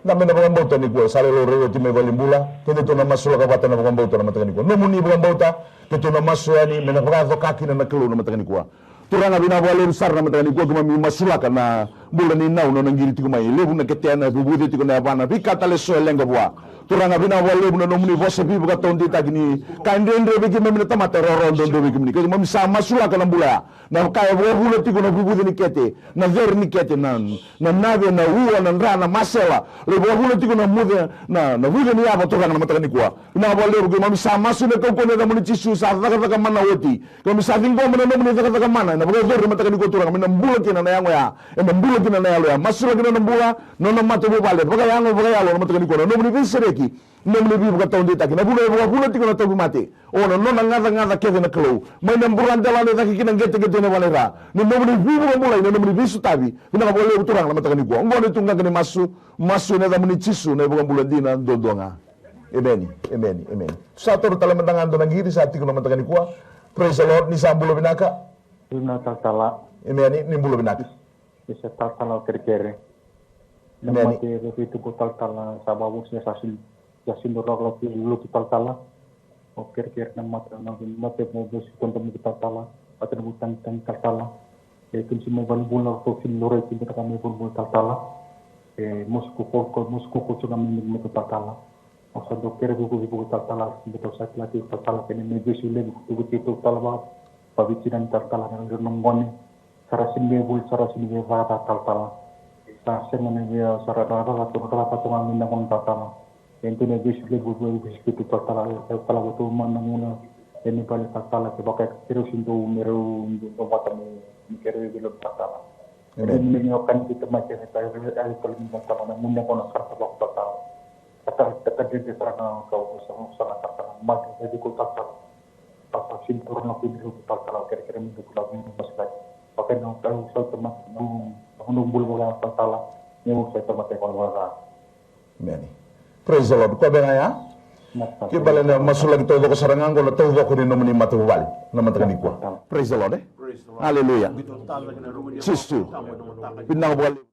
Na me na vakabauta nikua, sa laurai oti mai valenibula, keitou na masulaka vata na vakabauta na mataka nikua. Nomuni vakabauta, keitou na masu yani, me na vakayacora kina na Kalou na mataka nikua. Turaga vinaka vakalevu sara na mataka nikua, keimami masulaka na bula ni nau, nona qiri tiko mai. Levu na ketena, vuvuce tiko na yavana, veika tale so e leqa vua. Turaga vinaka vakalevu na nomuni vosa veivakataudeitaki ni ka e dredre vei keimami na tamata, e rawarawa duadua vei kemuni. Keimami sa masulaka na bula ya. Na ka e vakavuna tiko na vuvuce ni kete, na cere ni kete, na, na nave, na ua, na dra, na masela. Lai vakavuna tiko na muce, na, na vuce ni yava Turaga na mataka nikua. Vinaka vakalevu keimami sa masu ena kaukauwa ni yacamuni Jisu sa cakacaka mana oti. Keimami sa ciqoma na nomuni cakacaka mana, ena vakayacori na mataka nikua Turaga, me na bula kina na yago ya, ena bula kina na yalo ya. Masulaki nona bula, nona matavuvale, vakayago, vakayalo na mataka nikua. Na nomuni veisereki, nomuni veivakataudeitaki. Na vuna e vakavuna tiko na tauvimate. O na nona gacagaca kece na Kalou. Mai na buradelana e cake ki na qeteqete ena vale ra. Na nomuni veivakabulai, na nomuni veisotavi. Vinaka vakalevu Turaga na mataka nikua. Oqo na ituqaqa ni masu, masu ena yacamuni Jisu, na iVakabula dina duadua ga. Emeni, emeni, emeni. Sa toro tale mada ga dua na qiri, sa tiko na mataka nikua. Praise the Lord, ni sa bula vinaka. Bula vinaka talatala. Emeni, ni bula vinaka. Isa talatala au kerekere. Na mate e vei tuku talatala sa vavosi sa sin sa sin rok la tu lotu talatala. Au kerekere na mate na mate mo vosi konda mo talatala. Mate na mo tangitang talatala. E kunsi mai valibula ko sin lorai sin taka mai valibula talatala. E mos ko ko ko mos ko ko so na mai mo talatala. Au sa dau kere vuku vuku talatala, me tau sa kila tiko talatala kena me vesu levu vuku tiko talatala va. Vaviti na talatala na lero na gone. Sa ra sini me vuli, sa ra sini me vata talatala. Sa sega na via, sa ra na vata tu na talatala tu ga ni na gone talatala. E dua na vesu levu vuku vuku tiko talatala, e talatala vatu ma na guna. E ni vale talatala, ke vaka e kere usi dou me rau dou vata me kere vilo talatala. Amen. Ni o kani kita mai kere talatala, e talatala ni talatala, na guna gona sa talatala. Taka, taka dede sara na kau sa, sa na taka na mate, dede ko taka. Taka sin toro na kuni ru taka na kere kere mi kula kuni mas lagi. Pakai na kau sa tama na kunu bulu bulu taka tala. Ni mo sa tama te kau wala. Amen. Praise the Lord. Ko bega ya? Ke bale na masulaki taucoko sara ga qo na taucoko ni nomuni matavuvale na mataka nikua. Praise the Lord, e? Hallelujah. Jisu. Vinaka vakalevu.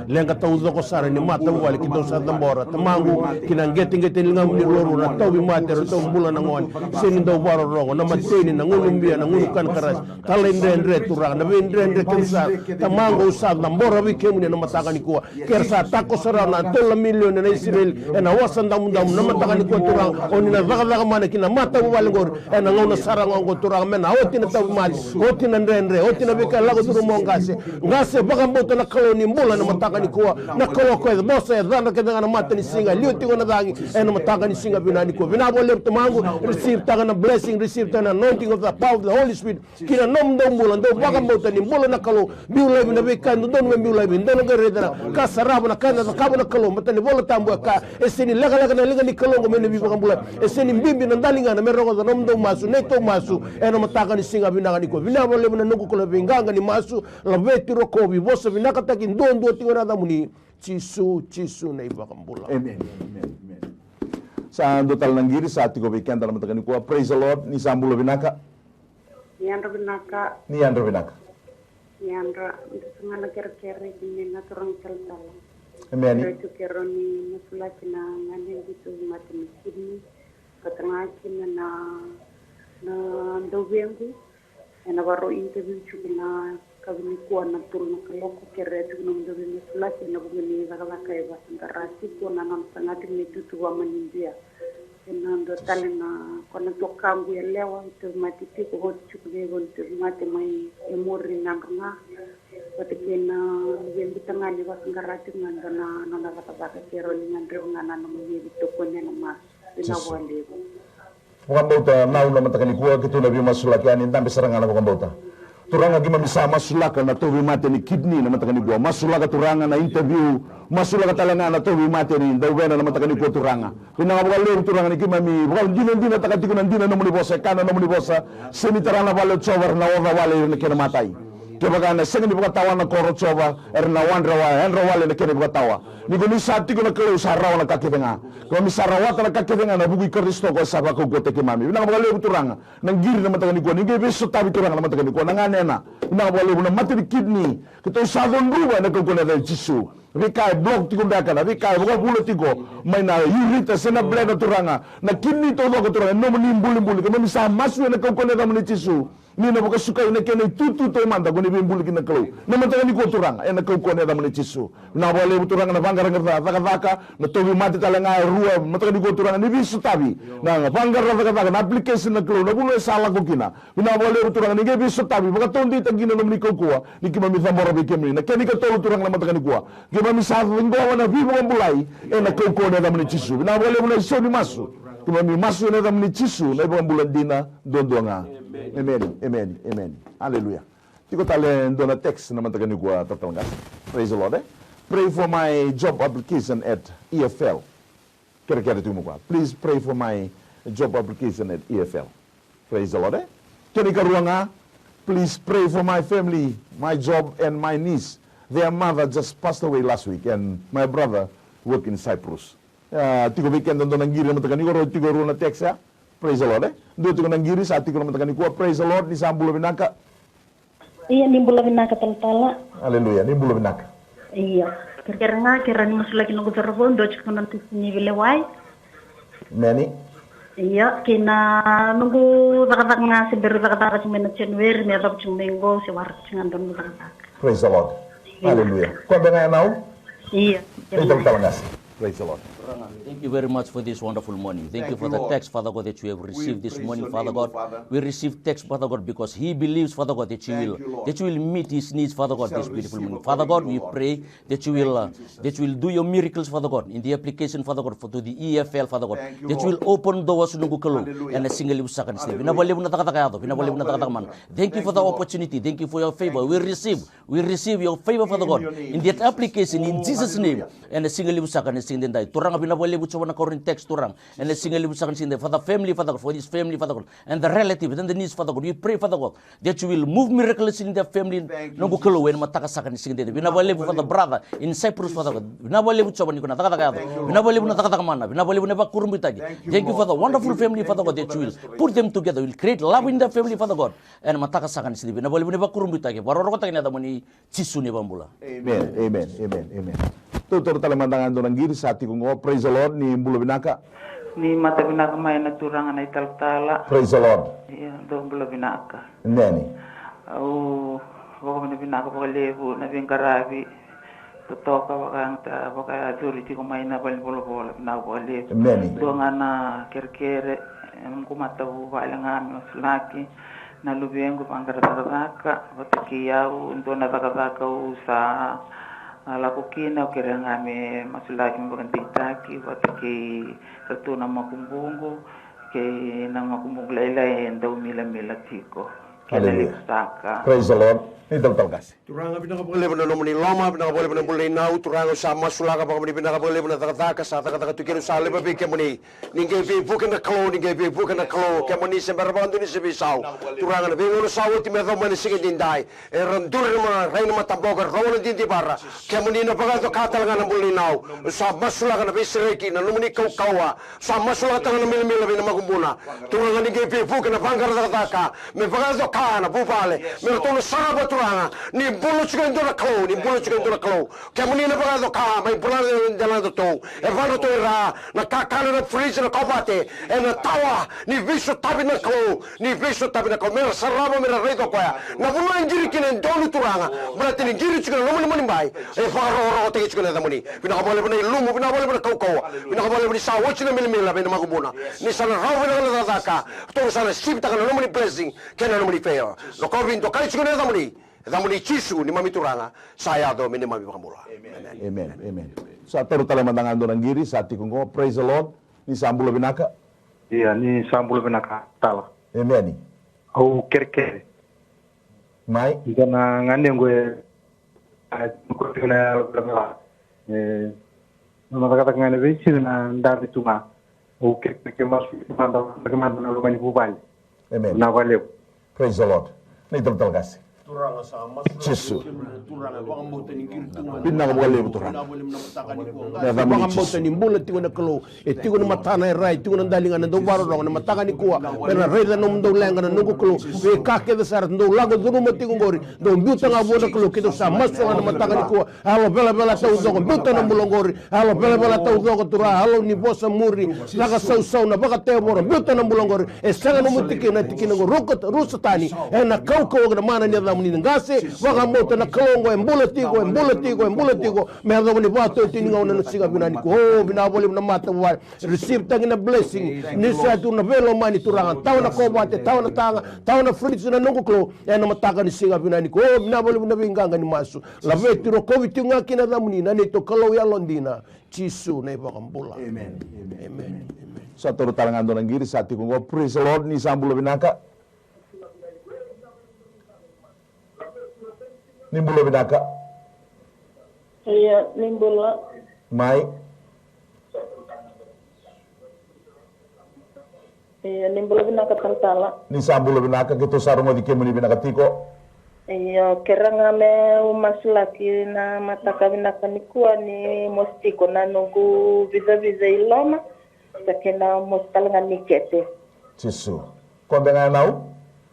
Leqa taucoko sara ni matavuvale keitou sa cabora. Tamaqu, ki na qeteqete ni ligamu ni ruarua, na tauvimate, ratou bula na gone. Sega ni dau vakarorogo, na mateni, na gunu bia, na gunu kanakarasi. Talaidredre Turaga, na veidredre keitou sa. Tamaqu au sa cabora vei kemuni ena mataka nikua. Ke ra sa takoso rawa na tolu na milioni na Isireli ena Wasa Damudamu na mataka nikua Turaga. O ni na cakacaka mana ki na matavuvale qori. Ena gauna sara ga oqo Turaga me na oti na tauvimate, oti na dredre, oti na veika e lako curuma o qase. Qase vakabauta na Kalou ni bula ena mataka nikua. Na Kalou ko e vosa e cadra kece ga na matanisiga, e liwa tiko na cagi ena mataka ni siga vinaka nikua. Vinaka vakalevu tamaqu, receive taka na blessing, receive taka na anointing of the power of the Holy Spirit. Ki na nomudou bula, dou vakabauta ni bula na Kalou, biu laivi na veika e dodonu me biu laivi, dou na qai raica na ka sarava na ka ena cakava na Kalou, matai ni Vola Tabu e kaya, e sega ni lekaleka na liga ni Kalou oqo mai na veivakabulai, e sega ni bibi na daligana me rogoca na nomudou masu, neitou masu, ena mataka ni siga vinaka nikua. Vinaka vakalevu na noqu Kalou, veiqaqa ni masu, laveti, rokovi, vosa vinakataki duadua tiko ena yacamuni. Jisu, Jisu na iVakabula. Amen, amen, amen. Sa dua tale na qiri, sa tiko vei keda na mataka nikua. Praise the Lord, ni sa bula vinaka. Ni yadra vinaka. Ni yadra vinaka. Ni yadra, biuta ga na kerekere ki na turaga talatala. Emeni. Kerekere ni masulaki na gone biuta mate na kidney. Vata ga kina na, na dauvequ. Ena varau interview tiko na kavi nikua na tolu na kaloko, kerea tiko na dauvequ me masulaki ena vuku ni cakacaka e vakadara tiko na nona saga tiko na itutu vakamanidia. Na dua tale na ko na tokaqu yalewa, e tauvimate tiko, oti tiko vei au na tauvimate mai e muri na yadro ga. Vata kei na veibiuta ga ni vakasaqara tiko ga dua na nona cakacaka, ke rau ni gadreva ga na nona veiveitokoni ena masu. Vinaka vakalevu. Vakabauta nau na mataka nikua, keitou na veimasulaki yani, dabe sara ga na vakabauta. Turaga, keimami sa masulaka na tauvimate ni kidney na mataka nikua. Masulaka Turaga na interview. Masulaka tale ga na tauvimate ni dauvena na mataka nikua Turaga. Vinaka vakalevu Turaga ni keimami vakadinadinataka tiko na dina na nomuni vosa, e kaya na nomuni vosa. Sega ni tara na vale o Jiova, era na oca wale ira na kena matai. Kevaka na sega ni vakatawa na koro o Jiova, era na wadra wa, yadra wale na kena vakatawa. Ni ko ni sa tiko na Kalou sa rawa na ka kece ga. Keimami sa rawata na ka kece ga ena vuku i Karisito ko sa vakaukauwataki keimami. Vinaka vakalevu Turaga. Na qiri na mataka nikua, ni qai veisotavi Turaga na mataka nikua, na ganena. Vinaka vakalevu na mate ni kidney. Keitou sa cudruva ena kaukauwa ni yaca i Jisu. Veika e block tiko beka, na veika e vakavula tiko mai na urethra se na bladder Turaga. Na kidney taucoko Turaga, e nomuni ibulibuli. Keimami sa masu ena kaukauwa ni yacamuni Jisu. Ni na vakasukai na kena itutu taumada ko ni veibuli kina na Kalou. Na mataka nikua Turaga, ena kaukauwa ni yacamuni Jisu. Vinaka vakalevu Turaga na vaqara cakacaka, na tauvimate tale ga e rua, mataka nikua Turaga ni veisotavi. Na vaqara cakacaka, na application na Kalou, na vanua e sa lako kina. Vinaka vakalevu Turaga ni qai veisotavi, vakataudeitaki kina na nomuni kaukauwa, ni keimami cabora vei kemuni. Na kena ikatolu Turaga na mataka nikua. Keimami sa ciqoma na veivakabulai, ena kaukauwa ni yacamuni Jisu. Vinaka vakalevu na isau ni masu. Keimami masu ena yacamuni Jisu, na iVakabula dina, duadua ga. Emeni, emeni, emeni. Aleluya. Tiko tale e dua na text na mataka nikua talatala qase. Praise the Lord, eh? Pray for my job application at E F L. Kerekere tiko mai o koya. Please pray for my job application at E F L. Praise the Lord, eh? Kena ikarua ga, please pray for my family, my job and my niece. Their mother just passed away last week and my brother work in Cyprus. Ah, tiko vei keda dua na qiri na mataka nikua, rau tiko e rua na text ya. Praise the Lord, eh? Dua tiko na qiri sa tiko na mataka nikua. Praise the Lord, ni sa bula vinaka. Ia, ni bula vinaka talatala. Aleluya, ni bula vinaka. Ia, kerekere ga, kerea ni masulaki noqu cauravou, dua tiko na tisi ni veilewai. Meni. Ia, kei na noqu cakacaka ga se bera cakacaka tiko mai na January, me yacova tiko mai qo, se waraka tiko ga dua noqu cakacaka. Praise the Lord. Ia. Aleluya. Koya beka ga ya nau? Ia. Praise the Lord. Praise the Lord. Thank you very much for this wonderful morning. Thank you for the text, Father God, that we have received this morning, Father God. We receive text, Father God, because he believes, Father God, that you will, that you will meet his needs, Father God, this beautiful morning. Father God, we pray that you will, uh, that you will do your miracles, Father God, in the application, Father God, for to the E F L, Father God, that you will open doors, noqu Kalou, ena siga levu saka ni siga. Vinaka vakalevu na cakacaka yaco, vinaka vakalevu na cakacaka mana. Thank you for the opportunity. Thank you for your favor. We receive. We receive your favor, Father God, in that application, in Jesus' name. Ena siga levu saka ni siga edaidai. Turaga, vinaka vakalevu Jiova na karua ni text, Turaga. Ena siga levu saka ni siga edaidai. For the family, Father God, for this family, Father God, and the relatives and the niece, Father God. We pray, Father God, that you will move miraculously in their family, noqu Kalou, ena mataka saka ni siga edaidai. Vinaka vakalevu for the brother in Cyprus, Father God. Vinaka vakalevu Jiova ni ko na cakacaka yaco. Vinaka vakalevu na cakacaka mana. Vinaka vakalevu na vakurabuitaki. Thank you for the wonderful family, Father God, that you will put them together. You will create love in their family, Father God. Ena mataka saka ni siga edaidai. Vinaka vakalevu na vakurabuitaki. Vakarokorokotaki ena yacamuni Jisu na iVakabula. Amen, amen, amen, amen. Tou taura tale mada ga e dua na qiri sa tiko qo. Praise the Lord, ni bula vinaka. Ni mata vinaka mai na turaga na italatala. Praise the Lord. Ia, dou bula vinaka. Amen. Au vakavinavinaka vakalevu na veiqaravi totoka vaka, vakayacori tiko mai na valenivolavola, vinaka vakalevu. Amen. Dua ga na kerekere, e noqu matavuvale ga me masulaki. Na luvequ vaqara cakacaka vata kei au, dua na cakacaka au sa, a, lako kina, au kerea ga me masulaki me vakadeitaki vata kei ratou na makubuqu, kei na makubuqu lailai e dau milamila tiko. Kena levu saka. Praise the Lord. Ni talatala qase. Turaga, vinaka vakalevu na nomuni loma, vinaka vakalevu na bula ni nau. Turaga, au sa masulaka vakavinaka vakalevu na cakacaka sa cakacaka tu kina, au sa laiva vei kemuni. Ni qai veivuke na Kalou, ni qai veivuke na Kalou, kemuni se bera vakadua ni se veisau. Turaga, na veigauna sa oti me yacova mai na siga edaidai, era duri na rai na mataboko, era rogo na didivara. Kemuni na vakayaco ka tale ga na bula ni nau. Au sa masulaka na veisereki, na nomuni kaukauwa. Sa masulaka tale ga na milamila vei na makubuna. Turaga, ni qai veivuke na vaqara cakacaka me vakayaco ka, na vuvale, me ratou na sarava Turaga ni bula tiko e dua na Kalou, ni bula tiko e dua na Kalou. Kemuni na vakayaco ka mai bula na dela na datou. E vadratou i ra na kakana, na fridge, na kovate, ena tawa ni veisotavi na Kalou, ni veisotavi na Kalou, me ra sarava, me ra raica o koya. Na vanua e qiri kina e donu Turaga, baleta ni qiri tiko na nomuni mani bai. E vakarokorokotaki tiko na yacamuni. Vinaka vakalevu na ilumu, vinaka vakalevu na kaukauwa, vinaka vakalevu ni sa oti na milamila vei na makubuna. Ni sa na rawa vinaka na cakacaka, ratou sa na sivitaka na nomuni blessing kei na nomuni favor. Rokovi, dokai tiko na yacamuni. Yacamuni Jisu, neimami Turaga, sa yaco me neimami vakabula. Amen. Amen. Amen. Sa taura tale mada ga e dua na qiri sa tiko oqo. Praise the Lord. Ni sa bula vinaka. Ia, ni sa bula vinaka tala. Amen. Au kerekere. Mai. Dua na ganequ e, a, ko tiko na yalo velavela. E, na cakacaka ga ena veisiga na dave tu ga. Au kerekere ke masu mada, ke mada na loma ni vuvale. Amen. Na valevu. Praise the Lord. Na italatala qase. Jisu. Vinaka vakalevu Turaga. Na yacamuni Jisu. Vakabauta ni bula tiko na Kalou. E tiko ni matana e ra, e tiko na daliga na dau vakarorogo na mataka nikua. Me ra raica na nomudou leqa na noqu Kalou. Veika kece sara dou lako curuma tiko oqori. Dou biuta ga vua na Kalou, keitou sa masu ga na mataka nikua. Yalo velavela taucoko, biuta na bula oqori. Yalo velavela taucoko Turaga, yalo ni vosa muri, caka sausau, na vakatevoro, biuta na bula oqori. E sega nomu tikina, tikina oqori ruka, rusa tani. Ena kaukauwa kei na mana ni yacamuni na qase, vakabauta na Kalou oqo, e bula tiko, e bula tiko, e bula tiko. Me yacova ni vakatotini gauna na siga vinaka nikua. O, vinaka vakalevu na matavuvale. Receive taki na blessing. Ni sa tu na veilomani Turaga. Tawa na kovate, tawa na taga, tawa na fridge na noqu Kalou. Ena mataka ni siga vinaka nikua. O, vinaka vakalevu na veiqaqa ni masu. Laveti, rokovi tiko ga kina yacamuni na neitou Kalou yalodina. Jisu na iVakabula. Amen. Amen. Amen. Amen. Sa taura tale ga e dua na qiri sa tiko oqo. Praise the Lord, ni sa bula vinaka. Ni bula vinaka. Io, ni bula. Mai. Io, ni bula vinaka talatala. Ni sa bula vinaka, keitou sa rogoci kemuni vinaka tiko. Io, kerea ga meu masulaki na mataka vinaka nikua ni mosi tiko na noqu vicavica i loma. Sa kena mosi tale ga ni kete. Jisu. Koya beka ga yanau?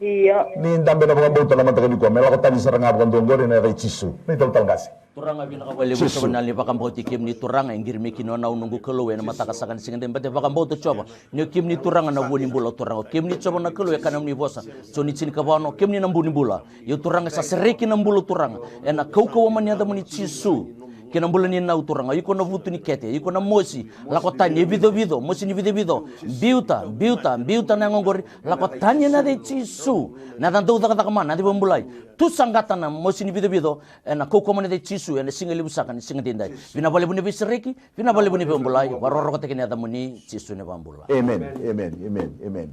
Io. Ni dabe na vakabauta na mataka nikua, me lako tani sara ga vakadua oqori ena yaca i Jisu. Na italatala qase. Turaga vinaka vakalevu Jisu. Sa vinaka ni vakabauti kemuni Turaga, e qiri mai kina o yanau noqu Kalou ena mataka saka ni siga edaidai, baleta vakabauta Jiova ni o kemuni Turaga na vu ni bula Turaga. O kemuni Jiova na Kalou e kaya na nomuni vosa, Joni tinikava ono, kemuni na bu ni bula. Io Turaga sa sereki na bula Turaga ena kaukauwa mai ni yacamuni Jisu. Kei na bula ni nau Turaga, iko na vutu ni kete, iko na mosi, lako tani e vicovico, mosi ni vicovico, biuta, biuta, biuta na yago oqori, lako tani ena yaca i Jisu, na yaca dau cakacaka mana, na yaca vakabulai, tu saqata na mosi ni vicovico, ena kaukauwa mai na yaca i Jisu, ena siga levu saka ni siga edaidai. Vinaka vakalevu ni veisereki, vinaka vakalevu ni vakabulai, vakarokorokotaki na yacamuni, Jisu na iVakabula. Amen, amen, amen, amen.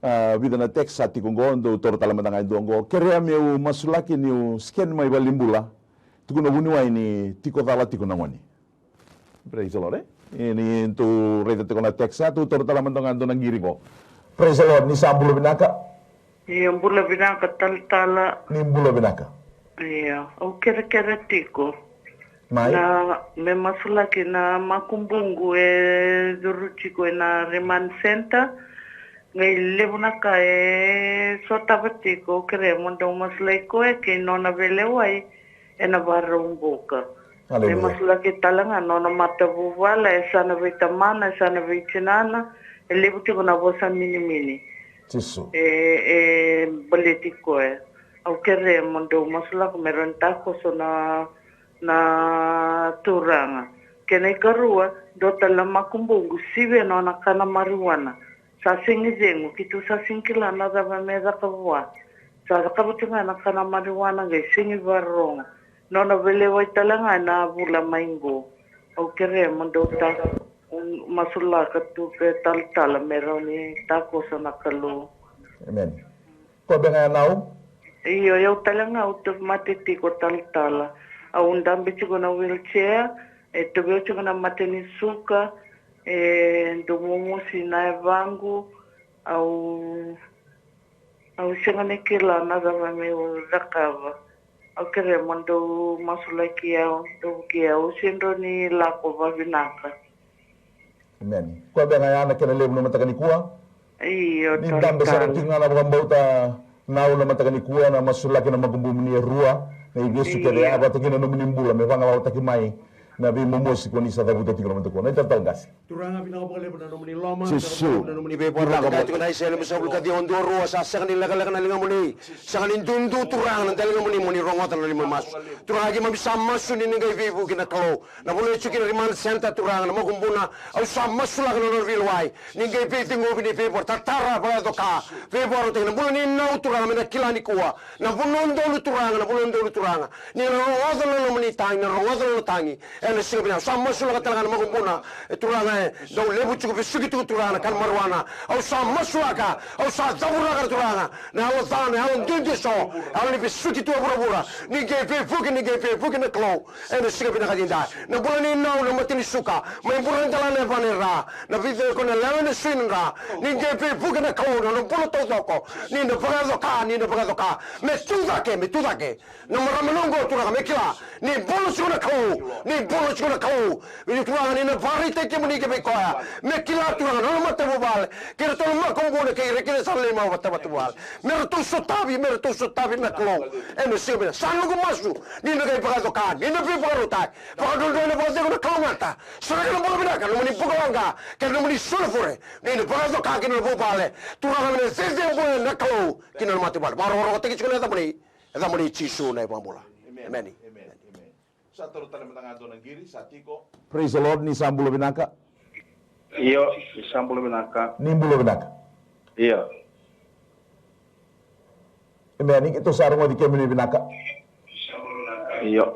A, vica na text sa tiko oqo, dou taura tale mada ga e dua oqo. Kerea meu masulaki niu scan mai valenibula. Tukuna vuniwai ni tiko cala tiko na gone. Praise the Lord, e? Ni tou raica tiko na text, sa tou taura tale mada ga e dua na qiri qo. Praise the Lord, ni sa bula vinaka. Io, bula vinaka talatala. Ni bula vinaka. Io, au kerekere tiko. Mai. Na, me masulaki na makubuqu e curu tiko ena remand center. Qai levu na ka e sotava tiko, au kerea mo dou masulaki koya kei nona veilewai ena Vakaraubuka. Aleluya. Me masulaki tale ga nona matavuvale, e sa na veitamana, e sa na veitinana, e levu tiko na vosa minimini. Jisu. E, e baleti koya. Au kerea mo dou masulaka me rawa ni takoso na, na Turaga. Kena ikarua, dua tale na makubuqu, sivi nona kana marijuana. Sa sega ni cegu, keitou sa sega ni kila na cava me caka vua. Sa cakava tu ga na kana marijuana qai sega ni vakarorogo. Nona veilewai tale ga ena vula mai qo. Au kerea mo dou ta, masulaka tu vei talatala me rawa ni takoso na Kalou. Amen. Koya beka ga yanau? Io, o yau tale ga au tauvimate tiko talatala. Au dabe tiko ena wheelchair, e tauvi au tiko na mate ni suka, e dau momosi na yavaqu, au, au sega ni kila na cava meu cakava. Au kerea mo dou masulaki au, dou vukei au, au sega ni lako vavinaka. Amen. Koya beka ga ya na kena levu na mataka nikua. Io, ni dabe sara tiko ga na vakabauta Nau na mataka nikua, na masulaki na makubumuni e rua, na ivesu kece ya vata kei na nomuni bula me vagalalataki mai na veimomosi ko ni sa cavuta tiko na mataka nikua. Na italatala qase. Turaga, vinaka vakalevu na nomuni loma, Jisu. Vinaka vakalevu na nomuni veivakarautaki. Vinaka vakalevu. Tiko na Aisea limasagavulu ka ciwa, dua, rua, sa sega ni lekaleka na ligamuni, sega ni dudu, Turaga, na daligamuni, mo ni rogoca na neimami masu. Turaga, keimami sa masu ni ni qai veivuke na Kalou. Na vanua e tiko kina remand center, Turaga, na makubuna, au sa masulaka na nodra veilewai. Ni qai veiciqomi, ni veivakarautaki, tatara, vakayaco ka, veivakarautaki na bula ni nau, Turaga, me na kila nikua na vanua donu, Turaga, na vanua donu, Turaga. Ni na rogoca na nomuni tagi, na rogoca na nona tagi. Ena siga vinaka, sa masulaka tale ga na makubuna, e Turaga, e dau levu tiko, vesuki tiko, Turaga, na kana marijuana. Au sa masulaka, au sa cavuraka, Turaga, na yalo ca, na yalo duidui eso, yalo ni vesuki tu e vuravura. Ni qai veivuke, ni qai veivuke na Kalou. Ena siga vinaka nikua, na bula ni nau, na mata ni suka, mai bura na dela na yavana e ra, na vica ko na lewe na sui na dra. Ni qai veivuke na Kalou, na nona bula taucoko. Ni na vakayaco ka, ni na vakayaco ka. Me tu cake, me tu cake. Na marama na oqo, Turaga, me kila ni bula tiko na Kalou, ni bula tiko na Kalou. Ni, Turaga, ni na vakaraitaki kemuni ki vei koya. Me kila, Turaga, na nona matavuvale, kei ratou na makubuna, kei ira kina sa lei mai vata matavuvale. Me ratou sotavi, me ratou sotavi na Kalou. Ena siga vinaka, sa noqu masu ni na qai vakayaco ka, ni na veivakarautaki. Vakadrodroi na vakacegu na kalougata. Sereka na bula vinaka, nomuni bukawaqa kei na nomuni sola vure. Ni na vakayaco ka ki na vuvale. Turaga, me na cecere bula na Kalou ki na nona matavuvale. Vakarokorokotaki tiko na yacamuni. Yacamuni Jisu na iVakabula. Emeni. Emeni. Emeni. Sa toro tale mada ga dua na qiri, sa tiko. Praise the Lord, ni sa bula vinaka. Io, ni sa bula vinaka. Ni bula vinaka. Io. Emeni, keitou sa rogoci kemuni vinaka. Io.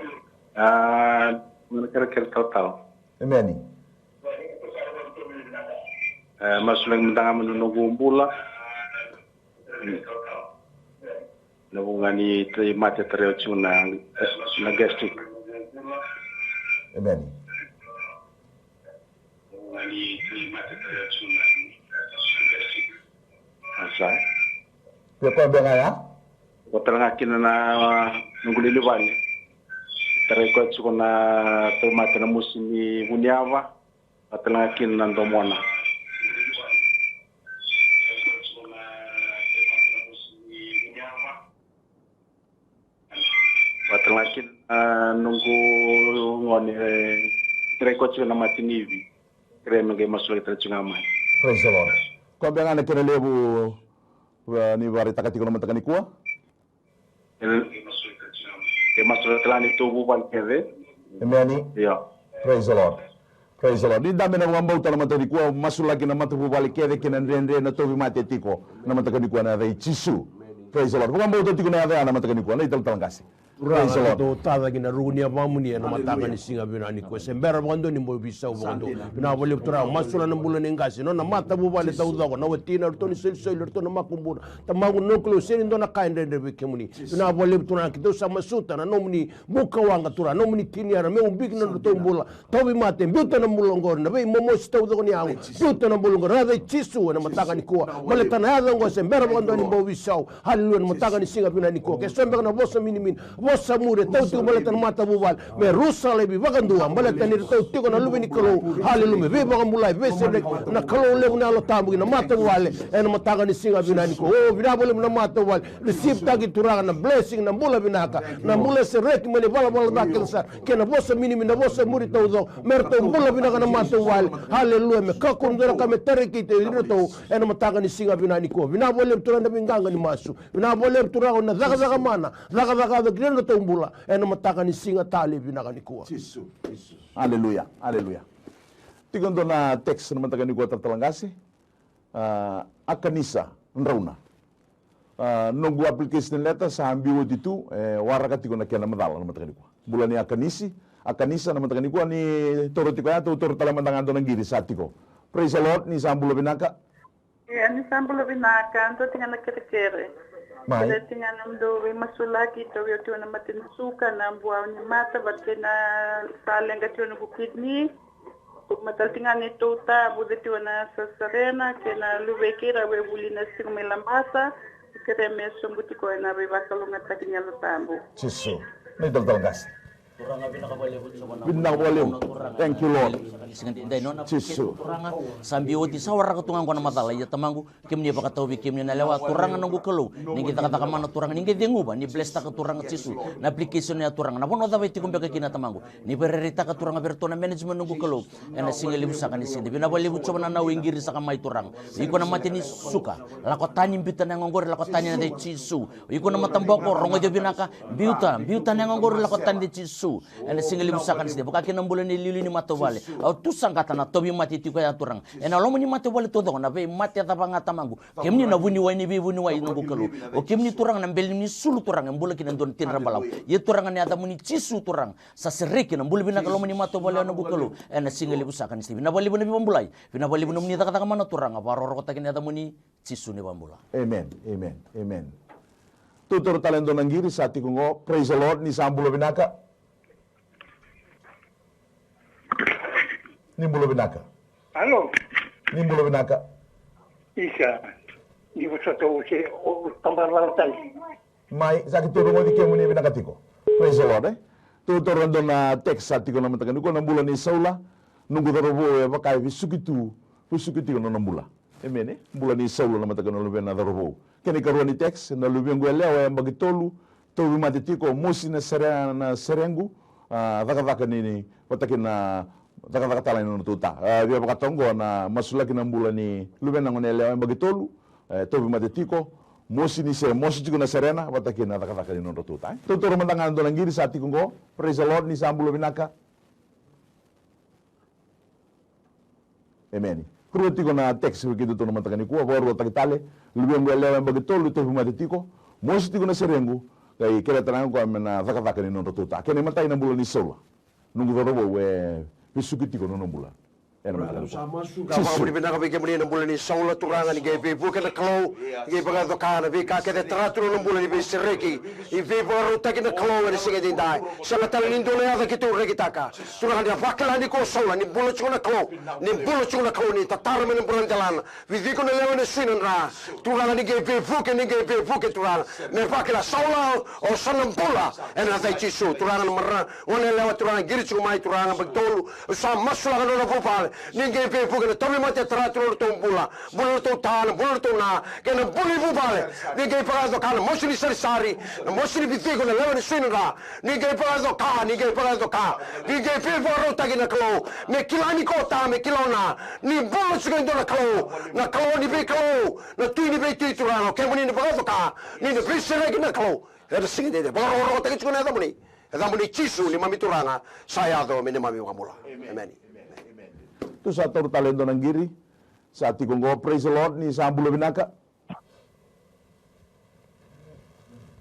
A, na kerekere talatala. Emeni. E, masulaki mada ga mai na noqu bula. Mm. Na vuqa ni tauvimate tarai au tiko na, na gastric. Emeni. Asa. Vei koya beka ya? Ko tale ga kina na noqu lilivale. Tarai koya tiko na tauvimate na mosi ni vuniyava. Vata tale ga kina na domona. Vata tale ga kina na noqu gone, e, tarai koya tiko na mate ni ivi. Kerea me qai masulaki tale tiko ga mai. Praise the Lord. Koya beka ga na kena levu, e, ni vakaraitaka tiko na mataka nikua. E, e masulaki tale ga neitou vuvale kece. Emeni. Io. Praise the Lord. Praise the Lord. Ni dabe na vakabauta na mataka nikua, masulaki na matavuvale kece kei na dredre na tauvimate tiko na mataka nikua ena yaca i Jisu. Praise the Lord. Vakabauta tiko na yaca ya na mataka nikua, na italatala qase. Praise the Lord. Turaga, keitou tacake ki na ruku ni yavamuni ena mataka ni siga vinaka nikua. Se bera vakadua ni bau veisau vakadua. Vinaka vakalevu Turaga, masulaka na bula ni qase, nona matavuvale taucoko, na watina, ratou na isolisoli, ratou na makubuna. Tamaqu, na noqu Kalou, sega ni dua na ka e dredre vei kemuni. Vinaka vakalevu Turaga, keitou sa masuta na nomuni bukawaqa Turaga, nomuni tiniara me ubiki na nodratou bula. Tauvimate, biuta na bula oqori, na veimomosi taucoko ni yago, biuta na bula oqori, na yaca i Jisu ena mataka nikua. Baleta na yaca oqo se bera vakadua ni bau veisau. Haleluya, na mataka ni siga vinaka nikua. Ke so beka na vosa minimini, vosa muri e tau tiko baleta na matavuvale, me rusa laivi vakadua, baleta ni ratou tiko na luve ni Kalou. Haleluya, me veivakabulai, veisereki na Kalou levu na Yalo Tabu ki na matavuvale ena mataka ni siga vinaka nikua. O, vinaka vakalevu na matavuvale. Receive-taki Turaga na blessing, na bula vinaka, na bula sereki mai na ivalavala ca kece sara, kei na vosa minimini, na vosa muri taucoko, me ratou bula vinaka na matavuvale. Haleluya, me kakua ni dua na ka me tarai keitou, iratou ena mataka ni siga vinaka nikua. Vinaka vakalevu Turaga na veiqaqa ni masu. Vinaka vakalevu Turaga na cakacaka mana, cakacaka yaco ki na nodratou bula ena mataka ni siga tale vinaka nikua. Jisu, Jisu. Aleluya, aleluya. Tiko e dua na text na mataka nikua, talatala qase. A, Akanisa Drauna. A, noqu application letter sa biu oti tu, e waraka tiko na kena macala na mataka nikua. Bula ni Akanisi, Akanisa na mataka nikua, ni toro tiko ya, tou toro tale mada ga dua na qiri sa tiko. Praise the Lord, ni sa bula vinaka. Ia, ni sa bula vinaka, dua tiko ga na kerekere. Mai. Kerea tiko ga nomudou veimasulaki, tauvi au tiko na mate ni suka, na buau ni mata, vata kei na sa leqa tiko noqu kidney. Tukuna tale tiko ga neitou tavuca tiko na sasarena kei na luvei keirau e vuli na siga mai Labasa. Kerea me sobu tiko ena veivakalougatataki ni Yalo Tabu. Jisu. Na italatala qase. Vinaka vakalevu. Thank you, Lord. Jisu. Sa biu oti, sa waraka tu ga oqo na macala. Ia Tamaqu, kemuni e vakatau vei kemuni na lewa, Turaga noqu Kalou. Ni qai cakacaka mana, Turaga, ni qai ceguva, ni blesstaka, Turaga Jisu, na application ya, Turaga, na vanua cava e tiko beka kina, Tamaqu. Ni veirairaitaka, Turaga, vei iratou na management, noqu Kalou. Ena siga levu saka ni siga. Vinaka vakalevu, Jiova, na nau e qiri saka mai, Turaga. Iko na mate ni suka, lako tani, biuta na yago oqori, lako tani ena yaca i Jisu. Iko na mataboko, rogoci au vinaka, biuta, biuta na yago oqori, lako tani ena yaca i Jisu. Ena siga levu saka ni siga, vaka kina na bula ni liuliu ni matavuvale. Au tu saqata na tauvimate tiko ya, Turaga. Ena loma ni matavuvale taucoko, na veimate cava ga, Tamaqu. Kemuni na vuniwai ni veivuniwai, noqu Kalou. O kemuni, Turaga, na bele ni sulu, Turaga, e bula kina e dua na tinira balavu. Ia, Turaga, na yacamuni Jisu, Turaga, sa sereki na bula vinaka loma ni matavuvale ya, noqu Kalou. Ena siga levu saka ni siga. Vinaka vakalevu na veivakabulai. Vinaka vakalevu na nomuni cakacaka mana, Turaga. Vakarokorokotaki na yacamuni Jisu na iVakabula. Amen, amen, amen. Tou taura tale e dua na qiri sa tiko oqo. Praise the Lord, ni sa bula vinaka. Ni bula vinaka. Alo. Ni bula vinaka. Isa. Ni vosota, o se o tabaralalataki. Mai, sa keitou rogoci kemuni vinaka tiko. Praise the Lord, e. Tou taura e dua na text sa tiko na mataka nikua, na bula ni Saula. Noqu cauravou, e vaka e vesuki tu, vesuki tiko na nona bula. Emeni. Bula ni Saula na mataka na luvena cauravou. Kena ikarua ni text, na luvequ yalewa e yabaki tolu, tauvimate tiko, mosi na sere, na serequ, a, cakacaka ni, ni, vata kei na cakacaka tale ni nodratou ta. A, via vakatoqo na masulaki na bula ni luvena gone yalewa e yabaki tolu, e, tauvimate tiko, mosi ni sere, mosi tiko na serena, vata kei na cakacaka ni nodratou ta. E, tou taura mada ga e dua na qiri sa tiko oqo, praise the Lord, ni sa bula vinaka. Emeni. Rua tiko na text vei keitou na mataka nikua, vakaruataki tale, luvequ yalewa e yabaki tolu, tauvimate tiko, mosi tiko na serequ, qai kerea tale ga o koya me na cakacaka ni nodratou ta. Kena imatai na bula ni Saula. Noqu cauravou e vesuki tiko na nona bula. Ena mataka nikua. Jisu. Vakavinavinaka vei kemuni na bula ni Saula, Turaga, ni qai veivuke na Kalou, ni qai vakayaco ka na veika kece e tara tu na nona bula ni veisereki, ni veivakarautaki na Kalou ena siga edaidai. Sega tale ni dua na yaca keitou rekitaka. Turaga, ni a vakila ni ko Saula, ni bula tiko na Kalou, ni bula tiko na Kalou, ni tatara mai na bula na delana, vici iko na lewe ena sui na dra. Turaga, ni qai veivuke, ni qai veivuke, Turaga. Me vakila Saula, o sa na bula ena yaca i Jisu. Turaga, na marama, gone yalewa, Turaga, qiri tiko mai, Turaga, yabaki tolu, au sa masulaka na nona vuvale. Ni qai veivuke na tauvimate e tara tu na nodratou bula. Bula na nodratou ta, na bula na nodratou na, kei na bula ni vuvale. Ni qai vakayaco ka na mosi ni sarisari, na mosi ni vici iko na lewe ena sui na dra. Ni qai vakayaco ka, ni qai vakayaco ka. Ni qai veivakarautaki na Kalou. Me kila ni ko ta, me kila o na. Ni bula tiko e dua na Kalou. Na Kalou ni veikalou. Na Tui ni veitui, Turaga. O kemuni na vakayaco ka. Ni na veisereki na Kalou. Ena siga edaidai, vakarokorokotaki tiko na yacamuni. Yacamuni Jisu neimami Turaga, sa yaco me neimami Vakabula. Emeni. Tou sa taura tale e dua na qiri. Sa tiko oqo, praise the Lord, ni sa bula vinaka.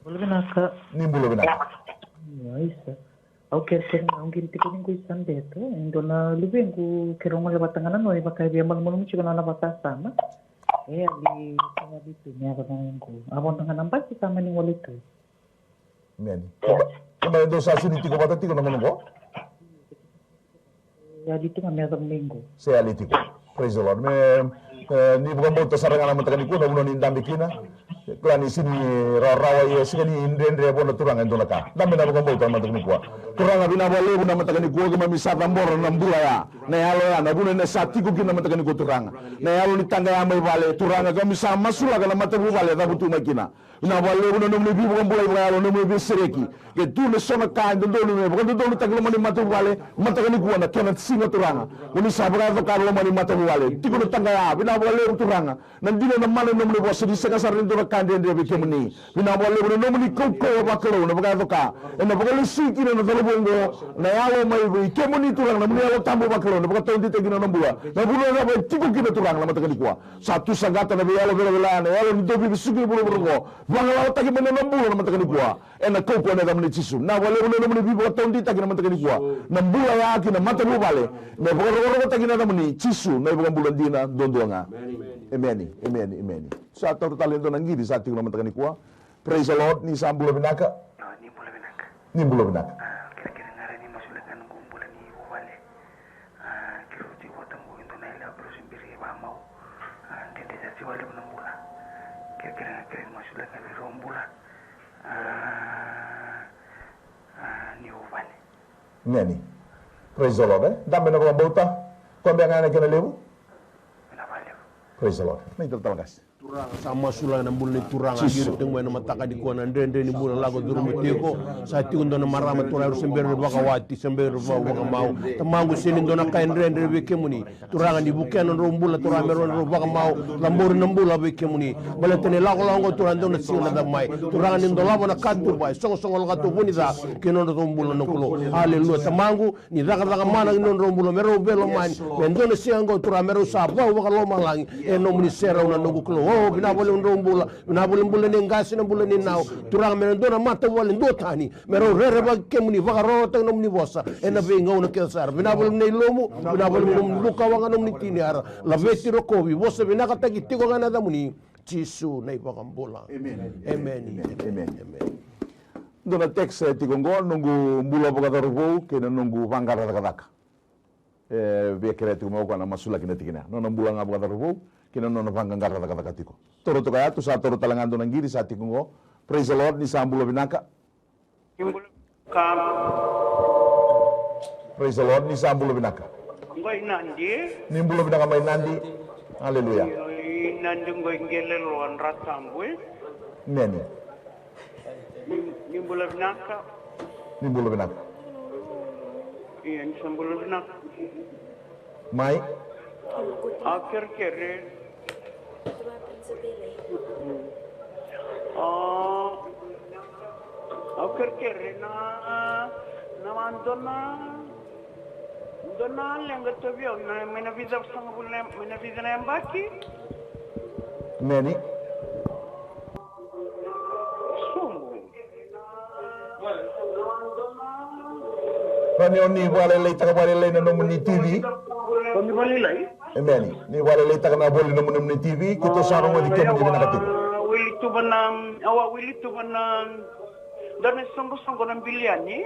Bula vinaka. Ni bula vinaka. Io, isa. Au kerekere, au qiri tiko ni qo i Sabeto, e dua na luvequ keirau gole vata ga na noa, e vaka e via malumalumu tiko na nona vakasama. E yali, e yali tu me yacova ga qo. A vodo ga na basi sa mani gole tu. Emeni. Keba, keba e dua sa sini tiko vata tiko na gauna qo? E yali tu ga me yacova mai qo. Se yali tiko. Praise the Lord. Me, e, ni vakabauta sara ga na mataka nikua na vanua ni dabe kina. Kila ni sini rawarawa, ia sega ni dredre vua na Turaga e dua na ka. Dabe na vakabauta na mataka nikua. Turaga, vinaka vakalevu na mataka nikua, keimami sa cabora na bula ya. Na yalo ya, na vanua ena sa tiko kina na mataka nikua, Turaga. Na yalo ni taqa ya mai vale, Turaga, keimami sa masulaka na matavuvale e cavutu mai kina. Vinaka vakalevu na nomuni veivakabulai vakayalo, na nomuni veisereki. Ke tu na so na ka e dodonu me vakadodonutaki loma ni matavuvale, mataka nikua na kena siga, Turaga. Mo ni sa vakayaco ka loma ni matavuvale. Tiko na taqa ya, vinaka vakalevu, Turaga. Na dina, na mana ni nomuni vosa, ni sega sara ni dua na ka dredre vei kemuni. Vinaka vakalevu na nomuni kaukauwa vakalou, na vakayaco ka. Ena vakalesui kina na cauravou oqo, na yalo mai vei kemuni, Turaga, na nomuni Yalo Tabu vakalou, na vakataudeitaki kina na bula. Na vanua cava e tiko kina, Turaga, na mataka nikua. Sa tu saqata na veiyalo velavela, na yalo ni dauveivesuki ni vuravura oqo. Vagalawataki mai na nona bula na mataka nikua. Ena kaukauwa ni yacamuni Jisu. Vinaka vakalevu na nomuni veivakataudeitaki na mataka nikua. Na bula ya ki na matavuvale. Me vakarokorokotaki na yacamuni Jisu, na iVakabula dina duadua ga. Emeni, emeni, emeni. Sa taura tale e dua na qiri sa tiko na mataka nikua. Praise the Lord, ni sa bula vinaka. A, ni bula vinaka. Ni bula vinaka. A, kerekere ga ni masulaka noqu bula ni vuvale. A, keirau tiko vata qo e dua na yalewa, keirau se bera ni vakamau. A, dede sa tiko vakalevu na bula. Kerekere ga, kerekere ni masulaka vei rau bula. A, a, ni vuvale. Emeni. Praise the Lord, e? Dabe na vakabauta. Koya beka ga na kena levu. Praise the Lord. Na italatala qase. Turaga, sa masulaki na bula ni turaga, qiri tiko mai na mataka nikua na dredre ni bula lako curumi tiko. Sa tiko dua na marama turaga, era se bera ni vakawati, se bera ni vau vakamau. Tamaqu, sega ni dua na ka e dredre vei kemuni. Turaga, ni vukea na nodrau bula, Turaga, me rau, rau vakamau, cabori na bula vei kemuni. Baleta ni lakolako oqo, Turaga, dua na siga na cava mai. Turaga, ni dolava na katuba, e soqosoqo lako tu vuni ca kei na nodratou bula, na Kalou. Aleluya. Tamaqu, ni cakacaka mana ki na nodrau bula, me rau veilomani. Me dua na siga oqo, Turaga, me rau sa vau vakalomalagi e nomuni serau, na noqu Kalou. O, vinaka vakalevu na nodrau bula, vinaka vakalevu na bula ni qase, na bula ni nau. Turaga, me na dua na matavuvale duatani, me rau rerevaki kemuni, vakarorotaki nomuni vosa ena veigauna kece sara. Vinaka vakalevu na ilomu, vinaka vakalevu na nomuni bukawaqa, nomuni tiniara. Laveti, rokovi, vosa vinakataki tiko ga na yacamuni, Jisu na iVakabula. Emeni. Emeni. Emeni. Emeni. Dua na text e tiko oqo, noqu bula vakacauravou kei na noqu vaqara cakacaka. E via kerea tiko mai o koya na masulaki na tikina ya. Nona bula ga vakacauravou kei na nona vaqaqara cakacaka tiko. Toro toka ya, tou sa toro tale ga dua na qiri sa tiko oqo. Praise the Lord, ni sa bula vinaka. Ni bula vinaka. Praise the Lord, ni sa bula vinaka. Qo i Nadi. Ni bula vinaka mai Nadi. Aleluya. I Nadi qo i Qeleloa, Dratabu, e? Emeni. Ni, ni bula vinaka. Ni bula vinaka. Ia, ni sa bula vinaka. Mai. A kerekere. A, a kerekere na, na dua na, dua na leqa tauvi au, na, mai na vica vasagavulu na, mai na vica na yabaki. Emeni. Sobu. Rani, o ni vakalailaitaka vakalailai na nomuni T V. O ni vakalailaitaka. Emeni. Ni vakalailaitaka na voli nomuni, nomuni T V, keitou sa rogoci kemuni vinaka tiko. A, wili tu vana, a, wili tu vana, dua na soqosoqo na biliani.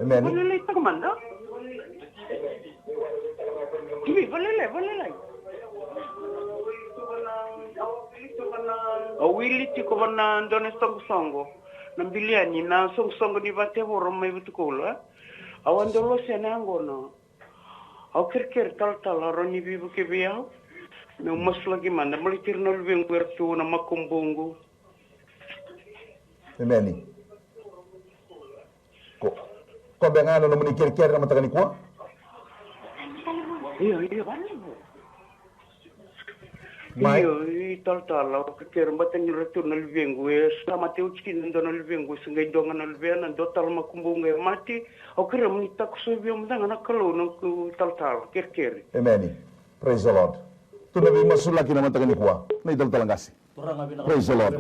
Emeni. Vakalailaitaka mada. Imi, vakalailaitaka, vakalailaitaka. Au wili tiko vana dua na soqosoqo na biliani, na soqosoqo ni vatevoro mai Vatukoula. Au a dau lose ena yaqona. Au kerekere talatala, rawa ni veivuke vei au? Meu masulaki mada, baleti ira na luvequ era tu na makubuqu. Emeni. Ko, ko beka ga na nomuni kerekere na mataka nikua? Io, io, vale. Mai. Io, i talatala, au kerekere baleta ni ratou na luvequ, e sa mate oti kina e dua na luvequ, e se qai dua ga na luvena, dua tale makubuqu e mate. Au kerea mo ni takosovi au mada ga na Kalou, na noqu talatala, kerekere. Emeni. Praise the Lord. Tou na veimasulaki na mataka nikua, na italatala qase. Turaga vinaka. Praise the Lord.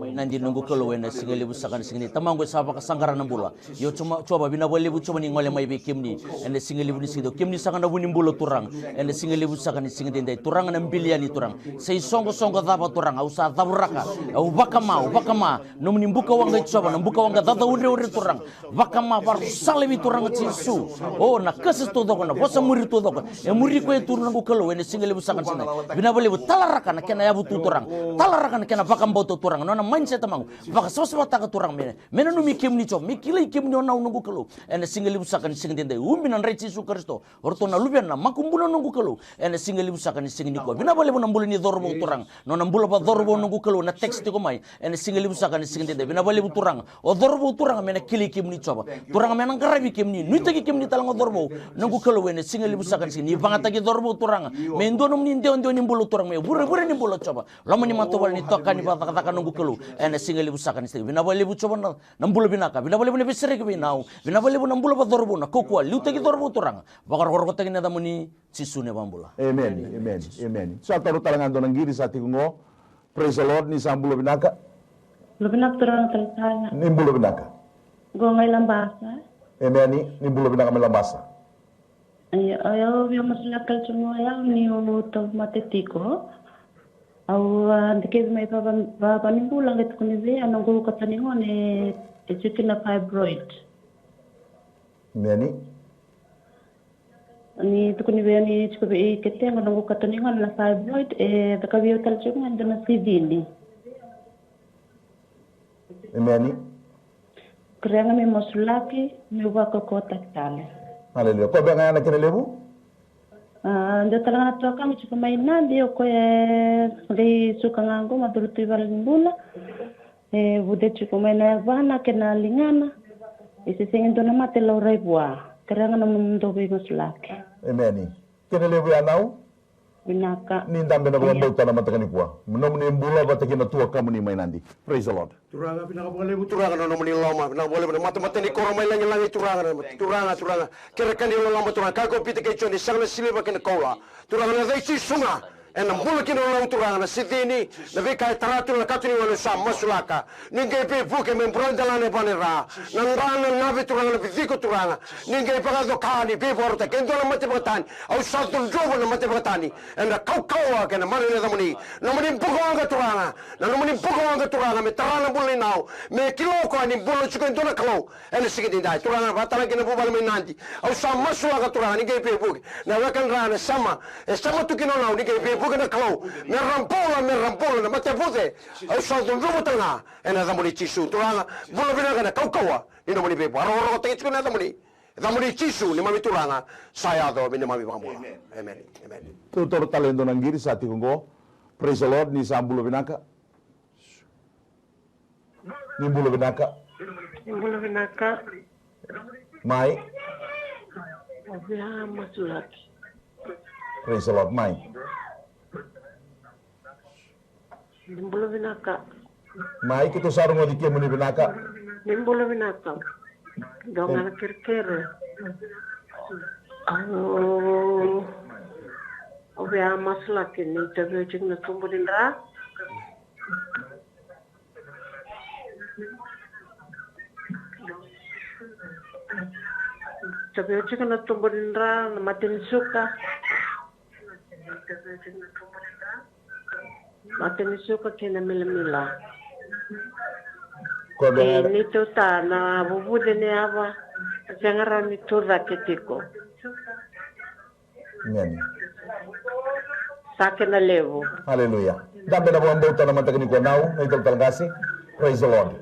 Nadi, noqu Kalou, ena siga levu saka ni siga ni, Tamaqu, e sa vakasaqara na bula. Io, Jiova, Jiova, vinaka vakalevu, Jiova, ni gole mai vei kemuni ena siga levu ni siga ni, kemuni saka na vu ni bula, Turaga. Ena siga levu saka ni siga edaidai, Turaga, na biliani, Turaga. Sa isoqosoqo cava, Turaga, au sa cavuraka, au vakama, au vakama nomuni buka waqa, Jiova, na buka waqa cacaudreudre, Turaga. Vakama, vakarusala vei Turaga Jisu. O, na kasa taucoko, na vosa muri taucoko, e muri koya tu, noqu Kalou, ena siga levu saka ni siga ni. Vinaka vakalevu, talaraka na kena yavu tu, Turaga. Talaraka na kena vakabauta, Turaga. Nona mindset, Tamaqu. Vakasavasavataka, Turaga, me, me nanumi kemuni, Jiova. Me kilai kemuni o nau, noqu Kalou. Ena siga levu saka ni siga edaidai, ubi na dra i Jisu Karisito. O ratou na luvena, na makubuna, noqu Kalou. Ena siga levu saka ni siga nikua. Vinaka vakalevu na bula ni cauravou, Turaga. Nona bula vakacauravou, noqu Kalou, na text tiko mai. Ena siga levu saka ni siga edaidai. Vinaka vakalevu, Turaga. O cauravou, Turaga, me na kilai kemuni, Jiova. Turaga, me na qaravi kemuni, nuitaki kemuni tale ga o cauravou, noqu Kalou, ena siga levu saka ni siga. Ni vagataki cauravou, Turaga, me dua nomuni dewadewa ni bula, Turaga, me vurevure ni bula, Jiova. Loma ni matavuvale, ni toka ni vakacakacaka, noqu Kalou, ena siga levu saka ni siga. Vinaka vakalevu, Jiova, na, na bula vinaka. Vinaka vakalevu na veisereki vei nau. Vinaka vakalevu na bula vakacauravou, na kaukauwa, liutaki cauravou, Turaga. Vakarokorokotaki na yacamuni, Jisu na iVakabula. Emeni, emeni, emeni. Sa taro tale ga dua na qiri sa tiko qo. Praise the Lord, ni sa bula vinaka. Bula vinaka, turaga talatala. Ni bula vinaka. Qo qai Labasa. Emeni, ni bula vinaka mai Labasa. Io, au via masulaka tiko qo, au niu tauvimate tiko. Au a dikevi mai vava- vavanibula, qai tukuni vei au noqu katonigone e tiko kina na fibroid. Emeni. Ni tukuni vei au ni tiko vei ketequ noqu katonigone na fibroid, e cakavi au tale tiko ga e dua na sivili. Emeni. Kerea ga me masulaki, meu vakakotaki tale. Aleluya. Ko beka ga yana kena levu? A, dua tale ga na tuakama tiko mai Nadi, o koya e qai suka ga qo, macala tu i valenibula. E vuce tiko mai na yavana kei na ligana. E se sega ni dua na mate laurai vua. Kerea ga na nomudou veimasulaki. Emeni. Kena levu ya nau? Vinaka. Ni dabe na vakabauta na mataka nikua. Nomuni bula vata kei na tuakamuni mai Nadi. Praise the Lord. Turaga, vinaka vakalevu Turaga na nomuni loloma, vinaka vakalevu na matamata ni koro mai lagilagi Turaga, na Turaga, Turaga. Kere ka ni loloma Turaga, ka ko Pita kei Joni, sega na siliva kei na koula. Turaga na yaca i Jisu ga, ena bula kina o lau Turaga na sicini, na veika e tara tu na katuni wale sa masulaka. Ni qai veivuke me bura delana e vanera. Na dra na nave Turaga na viciko Turaga. Ni qai vakacoka ni veivakarautaki. E dua na mate vakatani. Au sa cudruva na mate vakatani. Ena kaukauwa kei na mana ni yacamuni. Nomuni bukawaqa Turaga. Na nomuni bukawaqa Turaga. Me tara na bula ni nau. Me kila o koya ni bula tiko e dua na Kalou. Ena siga ni dai Turaga na vakatara kina vuvale mai Nadi. Au sa masulaka Turaga ni qai veivuke. Na weka dra na sema. E sema tu kina o nau ni qai veivuke na Kalou. Me ra bula, me ra bula na mate vuce. Au sa cudruva tale ga. Ena yacamuni Jisu Turaga, bula vinaka na kaukauwa ni nomuni veivuke. Rokorokotaki tiko na yacamuni. Yacamuni Jisu neimami Turaga, sa yaco me neimami vakabula. Emeni. Emeni. Emeni. Tou toro tale e dua na qiri sa tiko qo. Praise the Lord, ni sa bula vinaka. Ni bula vinaka. Ni bula vinaka. Mai. Ovia masulaki. Praise the Lord, mai. Ni bula vinaka. Mai, keitou sa rogoci kemuni vinaka. Ni bula vinaka. Dou ga na kerekere. Au, au via masulaki ni tavi oti na tubu ni dra. Tavi oti na tubu ni dra, na mate ni suka. Mate ni suka kei na milamila. Ko e beka ni tou ta na vuvuce ni yava, sega rawa ni tu cake tiko. Emeni. Sa kena levu. Aleluya. Dabe na vakabauta na mataka nikua nau, na italatala qase. Praise the Lord.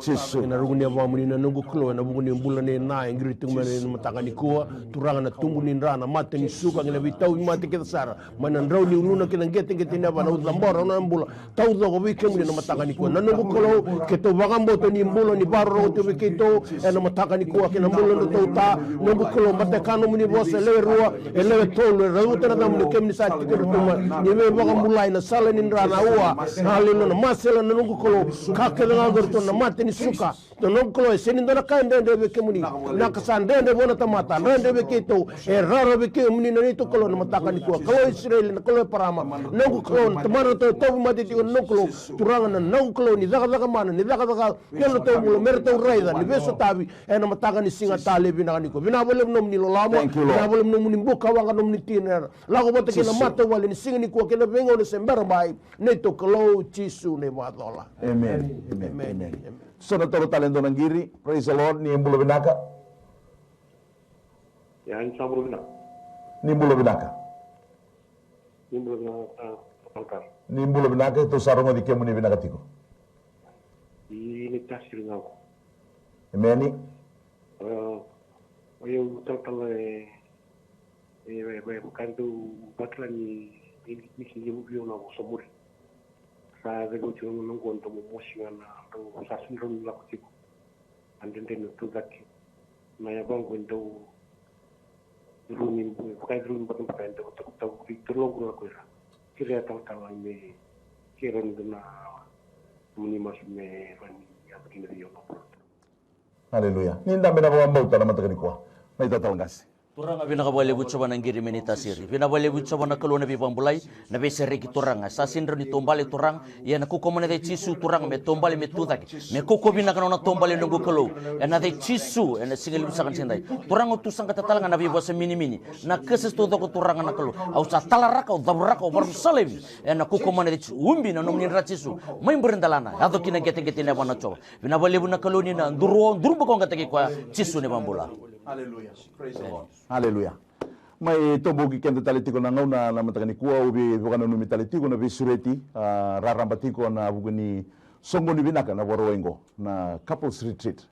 Jisu. Ena ruku ni yavamuni na noqu Kalou, ena vuku ni bula nei na e qiri tiko mai na mataka nikua. Turaga na tubu ni dra, na mate ni suka, kei na veitauvimate kece sara. Mai na drau ni uluna kei na qeteqete ni yavana, au cabora na bula taucoko vei kemuni na mataka nikua. Na noqu Kalou, keitou vakabauta ni bula ni vakarorogo tiko vei keitou ena mataka nikua kei na bula na tou ta. Noqu Kalou, baleta ka nomuni vosa e lewe rua, e lewe tolu, e rauta na yacamuni, kemuni sa tiko iratou mai. Ni veivakabulai na sala ni dra, na ua, na lilo, na masela, na noqu Kalou. Ka kece ga oqo iratou na mate ni suka. Na noqu Kalou, e sega ni dua na ka e dredre vei kemuni. Na ka sa dredre vua na tamata, dredre vei keitou. E rara vei kemuni na neitou Kalou na mataka nikua. Kalou Isireli, na Kalou Eparama. Noqu Kalou, na tamata ratou e tauvimate tiko, na noqu Kalou. Turaga na noqu Kalou, ni cakacaka mana, ni cakacaka kei na nodratou bula, me ratou raica, ni veisotavi ena mataka ni siga talei vinaka nikua. Vinaka vakalevu nomuni loloma. Thank you, Lord. Vinaka vakalevu nomuni bukawaqa, nomuni tina. Lako vata kei na matavuvale ni siga nikua kei na veigauna se bera mai. Neitou Kalou Jisu na iVakacola. Emeni. Emeni. Emeni. Emeni. Emeni. Sa na toro tale e dua na qiri. Praise the Lord. Ni bula vinaka. Ia, ni sa bula vinaka. Ni bula vinaka. Ni bula vinaka, a, Pastor. Ni bula vinaka, tou sa rogoci kemuni vinaka tiko. I ni tasiri ga qo. Emeni. A, o yau talatala e, e, e, e, vaka dau vakila ni, ni, ni, ni, ni, ni, na vosa muri. Sa cegu tiko na noqu dau momosi ga na dau sa sega ni rawa ni lako tiko. A dredre na tucake. Na yavaqu e dau curumi, vaka e curumi batabata e dau tautauvata vei toloqu na ko ira. Kerea talatala me kerea ni dua na nomuni masu me rawa ni yaco kina vei au na porota. Aleluya. Ni dabe na vakabauta na mataka nikua. Na italatala qase. Turaga vinaka vakalevu Jiova na qiri me ni tasiri. Vinaka vakalevu Jiova na Kalou na veivakabulai, na veisereki Turaga. Sa sega ni rawa ni taubale Turaga, ia ena kaukaua mana i Jisu Turaga me taubale me tucake. Me kaukaua vinaka na nona taubale noqu Kalou. Ena yaca i Jisu, ena siga levu saka ni siga edai. Turaga au tu saqata tale ga na veivosa minimini. Na kese taucoko Turaga na Kalou. Au sa talaraka, au cavuraka, au vakarusalevi. Ena kaukaua mana i Jisu. Ubi na nomuni dra Jisu. Mai bure delana. Yaco kina qeteqete ni yavana Jiova. Vinaka vakalevu na Kalou ni na duru, duru boko qataki koya Jisu na iVakabula. Aleluya. Praise the Lord. Aleluya. Mai toboki keda tale tiko na gauna na mataka nikua, au vei vakananumi tale tiko na veisureti, a, raraba tiko na vuku ni soqoni vinaka na Vakarauwai qo, na couples retreat.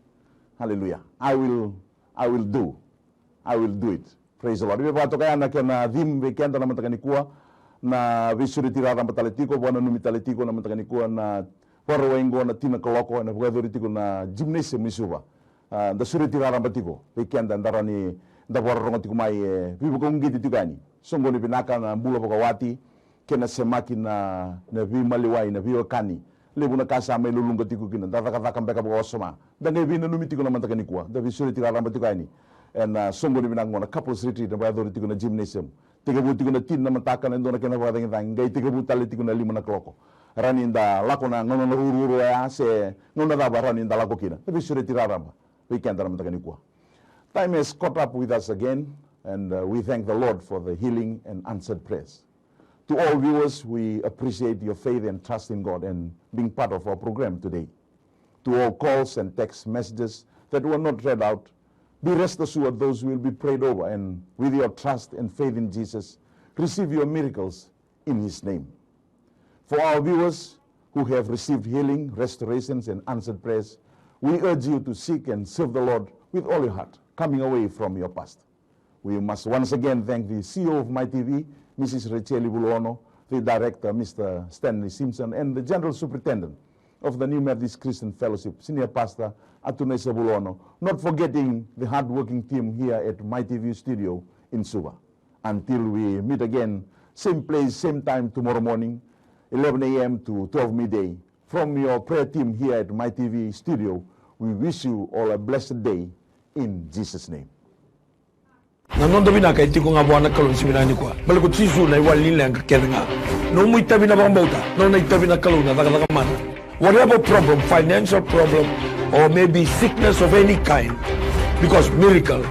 Hallelujah. I will, I will do. I will do it. Praise the Lord. Vei vakatoka ya na kena theme vei keda na mataka nikua. Na veisureti raraba tale tiko, vakananumi tale tiko na mataka nikua na Vakarauwai qo na tini na kaloko, ena vakayacori tiko na gymnasium i Suva. A, da sureti raraba tiko vei keda da rawa ni da vakarorogo tiko mai, e veivakauqeti tiko yani. Soqoni vinaka na bula vakawati kei na semaki na, na veimaliwai, na veiwekani. Levu na ka sa mai luluqa tiko kina, da cakacaka beka vakawasoma. Da qai veinanumi tiko na mataka nikua, da veisureti raraba tiko yani. Ena, a, soqoni vinaka qo na couples retreat na vakayacori tiko na gymnasium. Tekivu tiko na tini na mataka na dua na kena vakacagicagi, qai tekivu tale tiko na lima na kaloko. Rawa ni da lako na gauna na rururuwa ya, se gauna cava rawa ni da lako kina. Da veisureti raraba vei keda na mataka nikua. Time has caught up with us again, and, uh, we thank the Lord for the healing and answered prayers. To all viewers, we appreciate your faith and trust in God and being part of our program today. To all calls and text messages that were not read out, be rest assured those will be prayed over, and with your trust and faith in Jesus, receive your miracles in His name. For our viewers who have received healing, restorations, and answered prayers, we urge you to seek and serve the Lord with all your heart, coming away from your past. We must once again thank the C E O of My T V, Missus Rachel Vuluono, the director, Mister Stanley Simpson, and the General Superintendent of the New Methodist Christian Fellowship, Senior Pastor Atu Naisa Vuluono, not forgetting the hardworking team here at My T V studio in Suva. Until we meet again, same place, same time tomorrow morning, eleven a.m. to twelve midday. From your prayer team here at My T V studio, we wish you all a blessed day in Jesus' name. Na noda vinaka e tiko ga vua na Kalou ni siga vinaka nikua. Baleta ko Jisu na iwali ni leqa kece ga. Nomu itavi na vakabauta, nona itavi na Kalou na cakacaka mana. Whatever problem, financial problem, or maybe sickness of any kind, because miracle